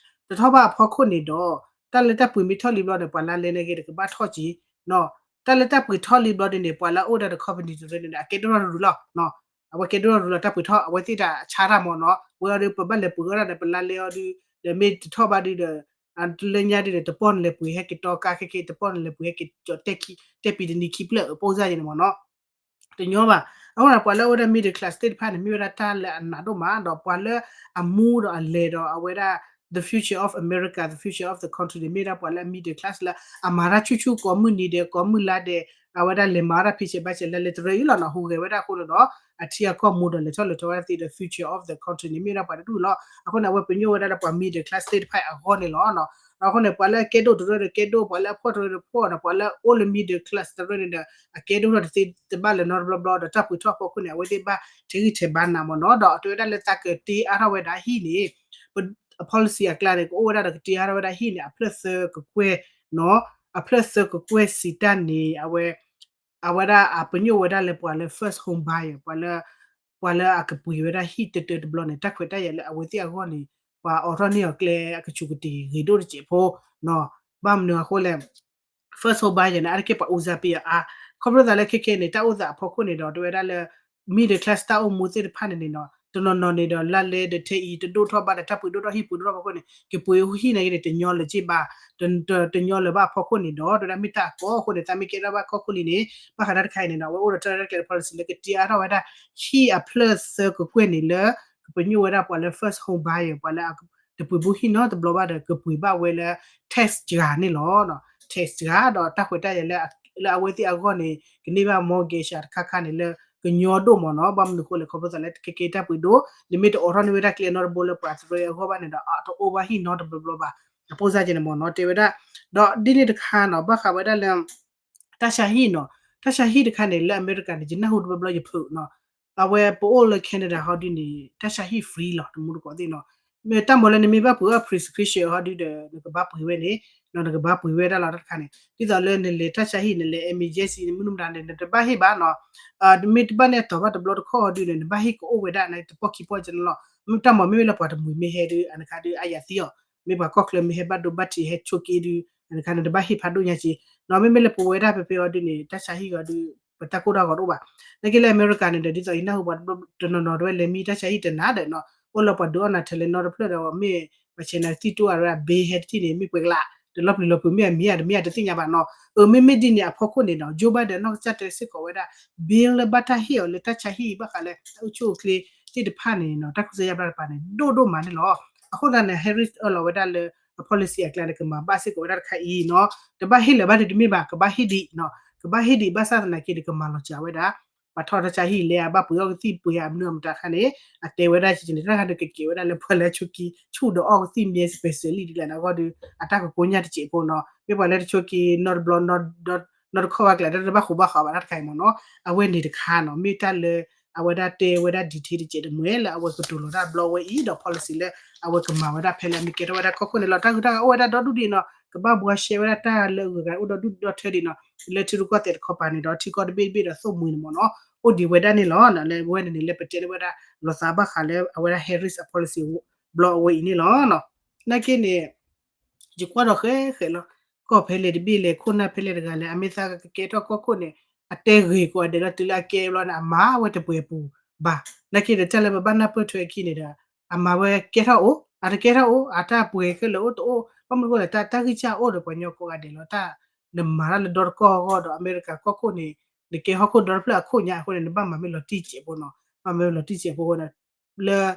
တထီၣ်ဘးအဖီခိၣ်န့ၣ်ဒီး တၢ်လၢတၢ်ပှ့ၤမ့ၢ်ထီၣ်လံဘျီန့ၣ် ပှၤလါလဲနာ်က့ဒီး ကဘၣ်ထီၣ်က့ၤနီၤ. တၢ်လၢတၢ်ပှ့ၤထီၣ်လံဘျီဒ်န့ၣ် ပှၤလၢအအိၣ်ဝဲဒၣ်ဒီး company တရၢန့ၣ် အကဲဒိၣ်ထီၣ်ရူၤလီၤ. အဝဲကဲဒိၣ်ထီၣ်ရူၤလီၤ တၢ်ပှ့ၤထီၣ် အဝဲသ့ၣ်တၢ်ဆါတၢ်မ့ၢ်နီၤ. ဝဲအီၤဒီး ပဘၣ်လဲၤပှ့ၤအီၣ်ဒၣ်ဒီး ပလါလဲအီၤဒီး ဒီးမ့ၢ်တထီၣ်ဘးဒီး တလၢညါဒ်န့ၣ် တပီၢ်န့ၣ်လဲၤပှ့ၤဟဲက့ၤတီကါ ခဲက့ၤ တပီၢ်န့ၣ်လဲၤပှ့ၤဟဲက့ၤကၠီၣ်တဲၣ်ပံၤတနံၤခံဖျၢၣ် ပိၢ်စၢ်ယဲန့ၣ်မ့ၢ်နီၤ. တညီဘၣ်. အဃိန့ၣ် ပှၤလၢအအိၣ်ဝဲဒၣ် middle class သ့ၣ်တဖၣ်န့ၣ် မ့ၢ်ဝဲဒၣ်တၢ်လၢအနးဒိၣ်မး ဒီးပှၤလၢအမူဒီးအလဲၤဒီးအဝဲဒၣ် the future of America, the future of the country န့ၣ် မ့ၢ်ဝဲဒၣ်ပှၤလၢအ middle class လၢအမၤတၢ်ဆူၣ်ဆူၣ်ကိးမုၢ်နံၤဒဲး ကိးမုၢ်လါဒဲး အဝဲဒၣ်လဲၤမၤဝဲဒၣ် paycheck ဘၣ်ဆဲး လၢလဲၤတရၢအံၤလီၤနီၤ. ဟူးဂဲၤဝဲဒၣ်အဃိန့ၣ်ဒီး အထံအကီၢ်မူဒီးလဲၤထီၣ်လဲၤထီဝဲဒၣ်သ့ဒီး future of the country န့ၣ် မ့ၢ်ဝဲဒၣ်ပှၤတဒူၣ်လီၤ. အဃိန့ၣ် အဝဲပညိၣ်ဝဲဒၣ်လၢပှၤ middle class သ့ၣ်တဖၣ်အဂီၢ်န့ၣ်လီၤ. ဒီးအဃိန့ၣ် ပှၤလၢအကဲဒိၣ်တရၢဒီးကဲဒိၣ်, ပှၤလၢအဖှီၣ်တရၢဒီးဖှီၣ်ဒီး ပှၤလၢအအိၣ်လၢ middle class တရၢန့ၣ်ဒီး အကဲဒိၣ်ထီၣ်တသ့တဘၣ်လၢၤနီတဘျီဘျီဒီး တၢ်ပှ့ၤထီၣ်အဖီခိၣ်န့ၣ် အဝဲသ့ၣ်ဘၣ်ထဲဂံၢ်ထဲဘါနးမ့ၢ်နီၤ. ဒီးတဲဝဲဒၣ်လၢသးကတ့အါထီၣ်ဝဲဒၣ်ဟံၣ်န့ၣ် အ policy အကျါန့ၣ် ကအိၣ်ဝဲဒၣ်ဒီးကတ့အါထီၣ်ဝဲဒၣ်ဟံၣ်န့ၣ် အဖျၢၣ်သၢကကွဲၢ်နီၤ, အဖျၢၣ်သၢကကွဲၢ်စံးတၢ်န့ၣ် အဝဲ အဝဲဒၣ်အပညိၣ်ဝဲဒၣ်လၢပှၤလၢ first home buyer ပှၤလၢ ပှၤလၢအကပှ့ၤဝဲဒၣ်ဟံၣ်တတၢတဘျီန့ၣ် တၢ်ခွဲးတၢ်ယာ်လၢအဝဲသ့ၣ်အဂီၢ်န့ၣ် ပှၤအိးထီၣ်န့ၢ်အီၤကျဲအကဆူးကတ့ၤဂ့ၤဒိၣ်တစဲးဖိနီၤ. ဘၣ်မနုၤအဃိလဲၣ် first home buyer န့ၣ် အါတက့ၢ်ပှၤအူစၢ်ပ့ၤအါအါ, ခီဖျိသးလၢခဲခဲန့ၣ် တၢ်အိၣ်သးအဖီခိၣ်န့ၣ်ဒီး တဲဝဲဒၣ်လၢ middle class တၢ်အိၣ်မူသ့ၣ်တဖၣ်န့ၣ်န့ၣ်နီၤ တနီၤနီၤန့ၣ်ဒီး လါလဲဒီးထဲအံၤတဒိၣ်ထီၣ်ဘၣ်ဒီး တၢ်ပှ့ၤဒိၣ်ထီၣ်ဟံၣ်ပှ့ၤဒိၣ်ထီၣ်အဖီခိၣ်န့ၣ် ကပှ့ၤဟံၣ်န့ၣ်ဂ့ၤန့ၣ် တညီလၢၤက့ဘၣ်, တညီလၢၤဘၣ်အဖီခိၣ်န့ၣ်ဒီး တဲဝဲဒၣ်မ့ၢ်တၢ်အကီအဃိန့ၣ် သးမ့ၢ်ကဲထီၣ်ဘၣ်ခီၣ်ခိၣ်လံန့ၣ် ဘၣ်ဃးတၢ်တခါအံၤန့ၣ်ဒီး အဝဲအိၣ်ဒီးတၢ်ရဲၣ်တၢ်ကျဲၤ policy လၢကတ့အါထီၣ်ဝဲဒၣ် ဟံၣ်အဖျၢၣ်သၢကကွဲၢ်န့ၣ်လၢ ကပညိၣ်ဝဲဒၣ်ပှၤလၢ first home buyer ပှၤလၢ တပှ့ၤဘၣ်ဟံၣ်နီတဘျီဘၣ်ဒီး ကပှ့ၤဘၣ်ဝဲလၢ tax တဂၤန့ၣ်လီၤ. tax တဂၤဒီးတၢ်ခွဲးတၢ်ယာ်လၢ လၢအဝဲသ့ၣ်အဂီၢ်န့ၣ် ကန့ၢ်ဘၣ် mortgage တခါခါန့ၣ်လၢ ကညီဒိၣ်မ့ၢ်နီၤ. ဘၣ်မနုၤအဃိလဲၣ် ခီဖျိသးလၢကကဲတၢ်ပှ့ၤဒိၣ် နမ့ၢ်တအိးထီၣ်န့ၢ်ဝဲဒၣ်ကျဲနီတဘိလၢပှၤတရၢအဂီၢ်ဘၣ်န့ၣ်ဒီး အတအိၣ်ဘၣ်ဟံၣ်နီတဘျီဘျီဘၣ်. အပိစါကဲန့ၣ်မ့ၢ်နီၤ တဲဝဲဒၣ် ဒီးဒ်န့ၣ်တခါနီၤ ဘၣ်ဃးဝဲဒၣ်လၢ တၢ်ဆါဟံၣ်နီၤ, တၢ်ဆါဟံၣ်တခါန့ၣ် လၢအမဲရကၤန့ၣ် ယနၢ်ဟူတဘျီဘျီယဖုးနီၤ, အဝဲပအိၣ်လၢ Canada ဟီဒုန့ၣ် တၢ်ဆါဟံၣ် free လီၤ တမူတကိးသ့ၣ်နီၤ. မ့ၢ်တၢ်မၤလၢနမ့ၢ်ဘၣ်ပှ့ၤအီၣ် prescription ဟီဒုဒီး နကဘၣ်ပှ့ၤဝဲန့ၣ်, နကဘၣ်ပှ့ၤဝဲဒၣ်လီၤတၢ်တခါန့ၣ် ဒ်သိးလၢနလဲၤတၢ်ဆါဟံၣ် နလဲၤ emergency နမုၢ်နုာ်မတၤန့ၣ် နတဘၣ်ဟ့ၣ်ဘၣ်နီၤ. မ့ၢ်တဘၣ်န့ၢ်အတီၤဘၣ်တဘျီတခီၣ်ဟီဒုန့ၣ် နဘၣ်ဟ့ၣ်ကအိၣ်ဝဲဒၣ်န့ၣ် တပီၢ်ခံပီၢ်ကဲန့ၣ်လီၤ. မ့ၢ်တၢ်မၤမ့မ့ၢ်လၢပှၤတမှံၤမ့ၢ်ဟဲဒု အနခါဒု အယၤသံအီၤ, မ့ၢ်ပှၤကီၢ်ချၢမ့ၢ်ဟဲဘၣ်ဒိဘၣ်ထံးဟဲဆိးက့ဒု အနခါန့ၣ် တဘၣ်ဟ့ၣ်ဖးဒိၣ်ညါက့, နီၤ မ့မ့ၢ်လၢပဝဲဒၣ်ဖဲဖဲအီၤဒုန့ၣ် တၢ်ဆါဟံၣ်ဂီၤဒု ပတၢ်ကိၢ်တၢ်ဂီၤတအိၣ်ဘၣ်. နာ်က့လၢအမဲရကၤန့ၣ်ဒီး ဒ်သိးယနၢ်ဟူပှၤတနီၤနီၤတဝဲလဲၤမံတၢ်ဆါဟံၣ်တနၤဒီးနီၤ အိၣ်လၢပှၤဒုးအီၣ်နၤထဲလဲၣ်နီတဖျၢၣ်ဒီး မ့ၢ်ပှၤဆဲးနၤကသံၣ်တူၢ်အရၢ ဘ့ဟဲတထံၣ်န့ၣ် မ့ၢ်ပှဲၤကလး တလီၤပျံၤလီၤဖုး မ့ၢ်အမံၤဧါတမံၤဧါတသ့ၣ်ညါဘၣ်နီၤ.အမ့မ့ၢ်ဒ်န့ၣ်အဖီခိၣ်န့ၣ်နီၤ Joe Biden နီၢ်ကစၢ်တဲစ့ၢ်ကီးဝဲဒၣ် bill လၢဘၣ်တၢ်ဟ့ၣ်အီၤလၢတၢ်ဆါဟံၣ်ဘၣ်ဃးလၢ တၢ်အိၣ်ဆူၣ်အိၣ်ချ့သ့ၣ်တဖၣ်န့ၣ်နီၤ တၢ်ခူသူၣ်ယါဘျါတပၤန့ၣ် ဒိၣ်ဒိၣ်မးန့ၣ်လီၤ. အဃိသတးန့ၣ် Harris အၢၣ်လီၤဝဲဒၣ်လၢ အ policy အကျါန့ၣ် ကမၤဘၣ်စ့ၢ်ကီးဝဲဒၣ်တခါအံၤနီၤ တဘၣ်ဟ့ၣ်လၢၤဘၣ်ဒ်တမ့ၢ်ဘၣ် ကဘၣ်ဟ့ၣ်ဒံးနီၤ ကဘၣ်ဟ့ၣ်ဒံးဘၣ်ဆၣ်သနာ်က့န့ၣ် ကမၤလီၤစှၤဝဲဒၣ် ပှၤထီၣ်တၢ်ဆါဟံၣ်လဲၣ် အဘၣ်ပှ့ၤအီၣ်ကသံၣ်ပှ့ၤအမနုၤအမတၤတခါန့ၣ် အတဲဝဲဒၣ်ကန့ၣ် တၢ်ခါဒုးကကဲဝဲဒၣ်လၢပှၤလၢအဆိးက့ ဆူၣ်ဒီးအီၣ်ကသံၣ်မ့ၢ် specially ဒ်လဲၣ်န့ၣ်အဂီၢ်ဒီး အတၢ်ကကိးညါတစဲးဖိနီၤ မ့ၢ်ပှၤလၢတဆိးက့နီတဘျီ နီတခီၣ်ဘၣ်ကျဲ တၢ်တဘၣ်ဃိးဘၣ်ဃးဘၣ်တၢ်တခါအံၤမ့ၢ်နီၤ အဝဲန့ၣ်တခါနီၤ မ့ၢ်တၢ်လၢ အဝဲဒၣ်တဲဝဲဒၣ် detail တစဲးတမှဲလၢအဝဲကတိၤလီၤတၢ်ဘျီဝဲအံၤဒီး policy လၢ အဝဲကမၤဝဲဒၣ်ဖဲလၢအမ့ၢ်ကဲထီၣ်ဝဲဒၣ်ခီခိၣ်န့ၣ်လီၤ. တၢ်ဂုၤတၢ်ဂၤအိၣ်ဝဲဒၣ်ဒီဒူၣ်ဒံးနီၤ ကဘၣ်ဘှါရှဲဝဲဒၣ်တၢ်လၢအဂုၤအဂၤအိၣ်ဒီဒူၣ်ဒီထၢဒံးနီၤ လၢထံရူၢ်ကီၢ်သဲးတခီပၤန့ၣ်ဒီး ထံကီၢ်တဘ့ၣ်တဘ့ၣ်ဒီးသိၣ်မှံၤန့ၣ်မ့ၢ်နီၤ အိၣ်ဒံးဝဲဒၣ်န့ၣ်လီၤ. လၢဝဲန့ၣ်န့ၣ် လၢပတဲလၢဝဲဒၣ် လီၤသးဘၣ်ဃးလၢအဝဲဒၣ် Harris အ policy ဘျီအဝဲအံၤန့ၣ်လီၤ. နာ်က့န့ၣ် ယကွၢ်ဒီးဃဲဃဲလီၤ ကီၢ်ဖဲလဲၣ်တဘ့ၣ်လဲၣ် ခိၣ်နၢ်ဖဲလဲၣ်တဂၤလဲၣ် အမ့ၢ်သးကကဲထီၣ်ကီၢ်ခိၣ်န့ၣ် အတဲဂ့ၤကိးဂၤဒဲးလီၤ တုၤလၢအကဲဘျီန့ၣ် အမၤဝဲတပှဲၤပူၤဘၣ်. နာ်က့ဒီးတၢ်လၢပဘၣ်နၢ်ပၢၢ်ထွဲအခံန့ၣ်ဒီး အမၤဝဲကဲထီၣ်အိၣ် အတကဲထီၣ်အိၣ် အတၢ်ပှဲၤခဲလၢာ်အိၣ်တအိၣ် ဘၣ်မနုၤအဃိလဲၣ် တၢ်ဂံၢ်စၢ်အိၣ်ဒီးပှၤကညီကိးဂၤဒဲးလီၤ. တၢ်နမၤတၢ်လၢဒီတကီၢ်အဂီၢ်ဒီး အမဲရကၤကီၢ်ခိၣ်န့ၣ် နကဲဟီၣ်ခိၣ်ဒီတဖျၢၣ်အခိၣ်ညါအဃိန့ၣ် နဘၣ်မၤမ့ၢ်လီၤတံၢ်စဲးဖိနီၤ ဘၣ်မၤမ့ၢ်လီၤတံၢ်စဲးဖိအဃိန့ၣ် လၢ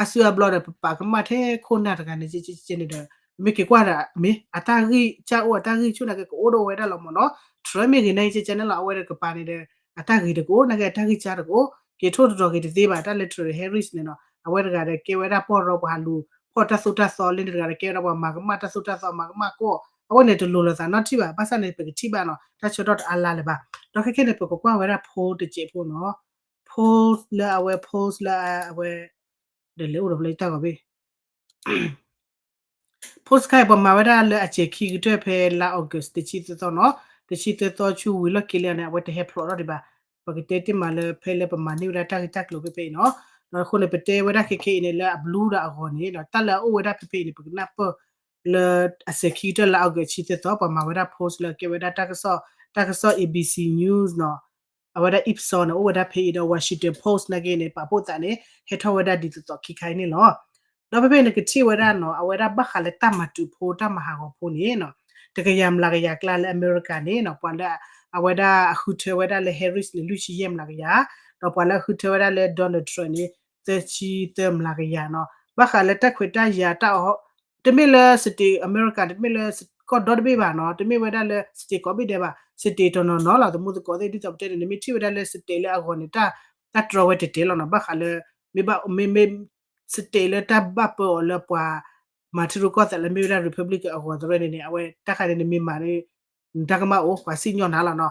အစုအဘျီဒီး ပပာ်ကမၣ်ထဲခိၣ်နၢ်တဂၤန့ၣ် ကဲန့ၣ်ဒီး မ့ၢ်က့ၤကွၢ်ဒီး မ့ၢ်အတၢ်ဂံၢ်စၢ်အိၣ် အတၢ်ဂံၢ်ဆူၣ်နာ်က့ ကအိၣ်ဒီးဝဲဒၣ်လီၤမ့ၢ်နီၤ Trump မ့ၢ်ဂ့ၤန့ၣ် ကဲန့ၣ်လီၤ အဝဲဒီးကပၤန့ၣ်ဒီး အတၢ်ဂ့ၤတကအိၣ် နာ်က့အတၢ်ဂံၢ်စၢ်တကအိၣ် က့ၤထိၣ်တတီၤက့ၤတသ့ဘၣ် တၢ်လၢ Trump Harris န့ၣ်နီၤ အဝဲတဂၤဒီးကဲဝဲဒၣ်ပီၢ်ရီပှၤဟးလူၤ ဖီၣ်တၢ်သိၣ်တၢ်သီလၢန့ၣ်တဂၤဒီးကဲဝဲဒၣ်ပှၤမၤကမၣ်တၢ်သိၣ်တၢ်သီမၤကမၣ်ကီၢ် အဝဲန့ၣ်တလိၤလိာ်သးနီတထံၣ်ဘၣ် ဘၣ်ဆၣ်န့ၣ် ပကထံၣ်ဘၣ်နီၤ တၢ်ဆၢကတီၢ်တအါလါလၢၤဘၣ် ဒီးခဲခဲန့ၣ် ပကကွၢ်ဝဲဒၣ် poll တစဲးဖိနီၤ poll လၢအဝဲ poll လၢအဝဲ ဒီးလဲၤအိၣ်ဒီးဖျၢၣ်တၢ်ဂီၤဘ့ၣ် poll တခါအံၤ ပှၤမၤဝဲဒၣ်လၢအစဲးခံကတၢၢ်ဖဲလါ August တဆံသၢသီနီၤ တဆံသၢသီဆူဝံၤလီၢ်ခံလံန့ၣ် အဝဲတဟဲဖျိးထီၣ်ဒံးဘၣ် ပကတဲတ့ၢ်မးလၢဖဲလၢပမၤန့ၢ်ဝဲဒၣ်တၢ်ဂ့ၢ်တၢ်ကျိၤဖဲဖဲအံၤနီၤ ဒီးအဃိန့ၣ် ပတဲဝဲဒၣ်ခဲခဲအံၤန့ၣ် လၢအဘျုးဒီးအဂီၤန့ၣ်ဒီး တၢ်လၢအအိၣ်ဝဲဒၣ်ဖဲဖဲအံၤန့ၣ် ပကနၢ်ပၢၢ် လၢအစဲးခံကတၢၢ်လါ August တဆံသၢသီ ပှၤမၤဝဲဒၣ် poll လၢကဲဝဲဒၣ်တၢ်ကစီၣ် တၢ်ကစီၣ် ABC News နီၤ အဝဲဒၣ် Ipsos န့ၣ် အိၣ်ဝဲဒၣ်ဖဲအံၤဒီး Washington Post နာ်က့န့ၣ် ပာ်ဖှိၣ်သးန့ၣ် ဟဲထီၣ်ဝဲဒၣ်ဒ်သိးသိးခံခါအံၤန့ၣ်လီၤ. ဒီးဖဲဖဲန့ၣ် ကထံၣ်ဝဲဒၣ်နီၤ အဝဲဒၣ်ဘၣ်ဃးလၢတၢ်မၤတုၤဖိ တၢ်မၤဟးဂီၤဖိန့ၣ်နီၤ တကယၤမျးကယၤအကျါလၢအမဲရကၤန့ၣ်နီၤ ပှၤလၢအဝဲဒၣ်အဃုထၢဝဲဒၣ်လၢ Harris န့ၣ် လွံၢ်ဆံယဲၢ်မျးကယၤ ဒီးပှၤလၢအဃုထၢဝဲဒၣ်လၢ Donald Trump န့ၣ် သၢဆံသၢမျးကယၤနီၤ ဘၣ်ဃးလၢတၢ်ခွဲးတၢ်ယာ်တၢ်အီၣ် တမ့ၢ်လၢ state အမဲရကၤ တမ့ၢ်လၢကီၢ်ဒီတဘ့ၣ်ဘၣ်နီၤ တမ့ၢ်ဝဲဒၣ်လၢ state ကိးဘ့ၣ်ဒဲးဘၣ် state တနီၤနီၤလီၤ သမူသကိးသ့ၣ် ဒ်သိးပတဲန့ၣ် နမ့ၢ်ထံၣ်ဝဲဒၣ်လၢ state လၢအဂီၤန့ၣ် တၢ်တြီဝဲတဲာ်တဲာ်လီၤနီၤ ဘၣ်ဃးလၢ မ့ၢ်ဘၣ် မ့မ့ၢ် state လၢတၢ်ဘၣ်ပၢအီၤလၢပှၤ မၤထံရူၢ်ကီၢ်သဲးလၢမ့ၢ်ဝဲဒၣ် Republican အဂီၤတရၢန့ၣ်န့ၣ် အဝဲတၢ်ခါန့ၣ် နမ့ၢ်မၤန့ၣ် နတၢ်ကမၣ်အိၣ် ပှၤစံၣ်ညီၣ်နၤလီၤနီၤ.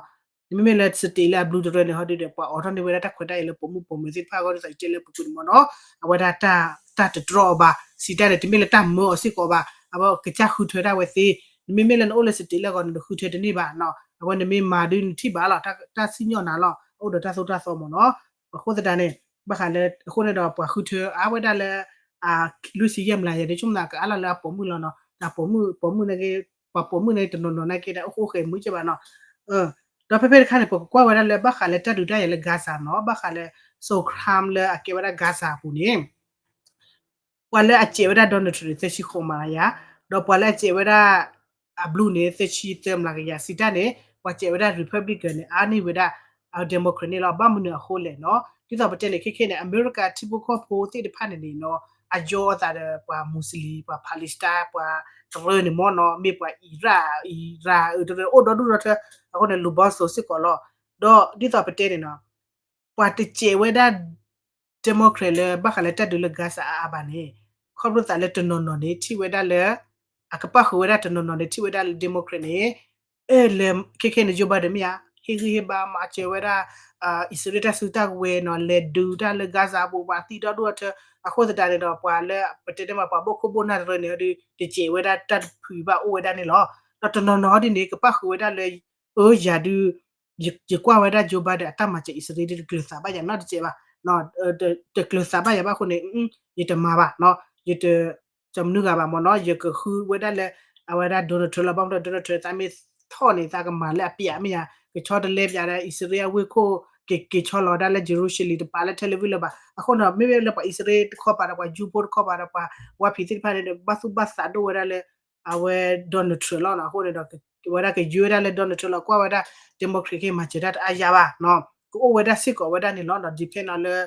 နမ့မ့ၢ်လၢ state လၢအ blue တရၢန့ၣ် ဟီဒုဒီး ပှၤအိးထီၣ်န့ၢ်ဝဲဒၣ်တၢ်ခွဲးတၢ်ယာ်လၢပိာ်မုၣ်ပိာ်မၢၤသ့ၣ်တဖၣ်အဂီၢ် ဒ်သိးယတဲလၢပူၤကွံာ်န့ၣ်မ့ၢ်နီၤ, အဝဲဒၣ်တၢ်တတြီအီၤဘၣ်, စံးတၢ်န့ၣ် တမ့ၢ်လၢတၢ်မၢအီၤစ့ၢ်ကီးဘၣ်, အဝဲကစၢ်ဃုထၢဒၣ်ဝဲသ့, နမ့မ့ၢ်လၢနအိၣ်လၢ state လၢအဂီၢ်န့ၣ် နဃုထၢတန့ၢ်ဘၣ်နီၤ, အဝဲနမ့ၢ်မၤဒုးနထံၣ်ဘၣ်လီၤ, တၢ်စံၣ်ညီၣ်နၤလီၤ, အိၣ်ဒီးတၢ်သိၣ်တၢ်သီမ့ၢ်နီၤ. အဃိသတးန့ၣ် ဘၣ်ဃးလၢ အဃိန့ၣ်ဒီး ပှၤဃုထၢအါဝဲဒၣ်လၢ လွံၢ်ဆံယဲၢ်မျးကယၤန့ၣ် ဆိကမိၣ်သးကအါလီၤလၢအပိာ်မုၣ်လီၤနီၤ, တၢ်ပိာ်မုၣ် ပိာ်မုၣ်န့ၣ်ဂ့ၤ, ပှၤပိာ်မုၣ်န့ၣ် တနီၤနီၤနာ်က့ဒီး အိၣ်ဃိဃဲၤမုာ်ကဲဘၣ်နီၤ. ဒီးဖဲဖဲတခါန့ၣ် ပကကွၢ်ဝဲဒၣ်လၢဘၣ်ဃးလၢတၢ်ဒုးတၢ်ယၤလၢ Gaza နီၤ, ဘၣ်ဃးလၢ Socram လၢအကဲဝဲဒၣ် Gaza အပူၤန့ၣ် ပှၤလၢအစဲးဝဲဒၣ် Donald Trump န့ၣ် သၢဆံဃိးမျးကယၤ, ဒီးပှၤလၢအစဲးဝဲဒၣ် အ blue န့ၣ် သၢဆံသၢမျးကယၤ, စံးတၢ်န့ၣ် ပှၤစဲးဝဲဒၣ် Republican န့ၣ် အါန့ၢ်ဝဲဒၣ် Democrat န့ၣ်လီၤ. ဘၣ်မနုၤအဃိလဲၣ်နီၤ, ဒ်သိးပတဲန့ၣ် ခဲခဲန့ၣ် အမဲရကၤထံဖိကီၢ်ဖိသ့ၣ်တဖၣ်န့ၣ်န့ၣ်နီၤ, အယီအသးဒီးပှၤ Muslim ပှၤ Palestine ပှၤတရၢန့ၣ်မ့ၢ်နီၤ, မ့ၢ်ပှၤ Iraq Iran အတရၢအိၣ်ဒီဒူၣ်ဒီထၢ, အဃိန့ၣ် လူပေါင်းစုံ စ့ၢ်ကီးလီၤ. ဒီးဒ်သိးပတဲန့ၣ်နီၤ ပှၤတစဲးဝဲဒၣ် Democrat လၢဘၣ်ဃးလၢတၢ်ဒုးလၢ Gaza အါအါဘၣ်န့ၣ်, ခီဖျိသးလၢတနီၤနီၤန့ၣ် ထံၣ်ဝဲဒၣ်လၢ အကပၣ်ဃုာ်ဝဲဒၣ်တနီၤနီၤန့ၣ် ထံၣ်ဝဲဒၣ်လၢ Democrat န့ၣ် လၢခဲခဲန့ၣ် Joe Biden မ့ၢ်ဧါ, ဟ့ၣ်ဂံၢ်ဟ့ၣ်ဘါမၤစၢၤဝဲဒၣ် အံၣ်စရ့လးတၢ်စုတၢ်ကဝဲၤနီၤ, လဲၤဒုးတၢ်လၢ Gaza အပူၤ ပှၤသံဒီဒူၣ်ဒီထၢ, အဃိသတးန့ၣ်ဒီး ပှၤလၢပတဲန့ၣ်မး ပှၤဘိၣ်ခိၣ်ဘိၣ်နၢ်တရၢန့ၣ်ဒီး တစဲးဝဲဒၣ်တၢ်တဖုဘၣ်အိၣ်ဝဲဒၣ်န့ၣ်လီၤ. ဒီးတနီၤနီၤဟီဒ်န့ၣ် ကပၣ်ဃုာ်ဝဲဒၣ်လၢ အၢ ယၤဒုး ယကွၢ်ဝဲဒၣ် Joe Biden အတၢ်မၤစၢၤအံၣ်စရ့လး တကျၢၤသးဘၣ်ယၤနီတစဲးဘၣ်, တကျၢၤသးဘၣ်ယၤဘၣ်အဃိန့ၣ် ယတမၤဘၣ်နီၤ, ယတ ကမနုၤဂၤဘၣ်မ့ၢ်နီၤ, ယကဃုဝဲဒၣ်လၢ အဝဲဒၣ် Donald Trump လီၤ. ဘၣ်မနုၤ Donald Trump သးမ့ၢ်ထီၣ်န့ၣ် သးကမၤလၢအပျးမ့ၢ်ဧါ, ကဆီတလဲပျးဒီး အံၣ်စရ့လးအဝ့ၢ်ခိၣ် ကက့ၤဆီလီၤဒၣ်လၢ Jerusalem တပာ်လၢ Tel Aviv လၢၤဘၣ်. အဃိန့ၣ် မ့မ့ၢ်လၢပှၤအံၣ်စရ့လးတခီပၤဒီး ပှၤ Jew ဖိတခီပၤဒီး ပှၤဝါဖံးသ့ၣ်တဖၣ်န့ၣ်ဒီး ဘၣ်သူၣ်ဘၣ်သးဒိၣ်ဝဲဒၣ်လၢ အဝဲ Donald Trump လီၤနီၤ. အဃိန့ၣ်ဒီး ဝဲဒၣ်ကယုၢ်ဝဲဒၣ်လၢ Donald Trump လီၤ. ကွၢ်ဝဲဒၣ် Democrat ခဲမၤစၢၤတၢ်တအါယၤဘၣ်နီၤ, ကအိၣ်ဝဲဒၣ်စ့ၢ်ကီးဝဲဒၣ်န့ၣ်လီၤနီၤ. depend နီၤလၢ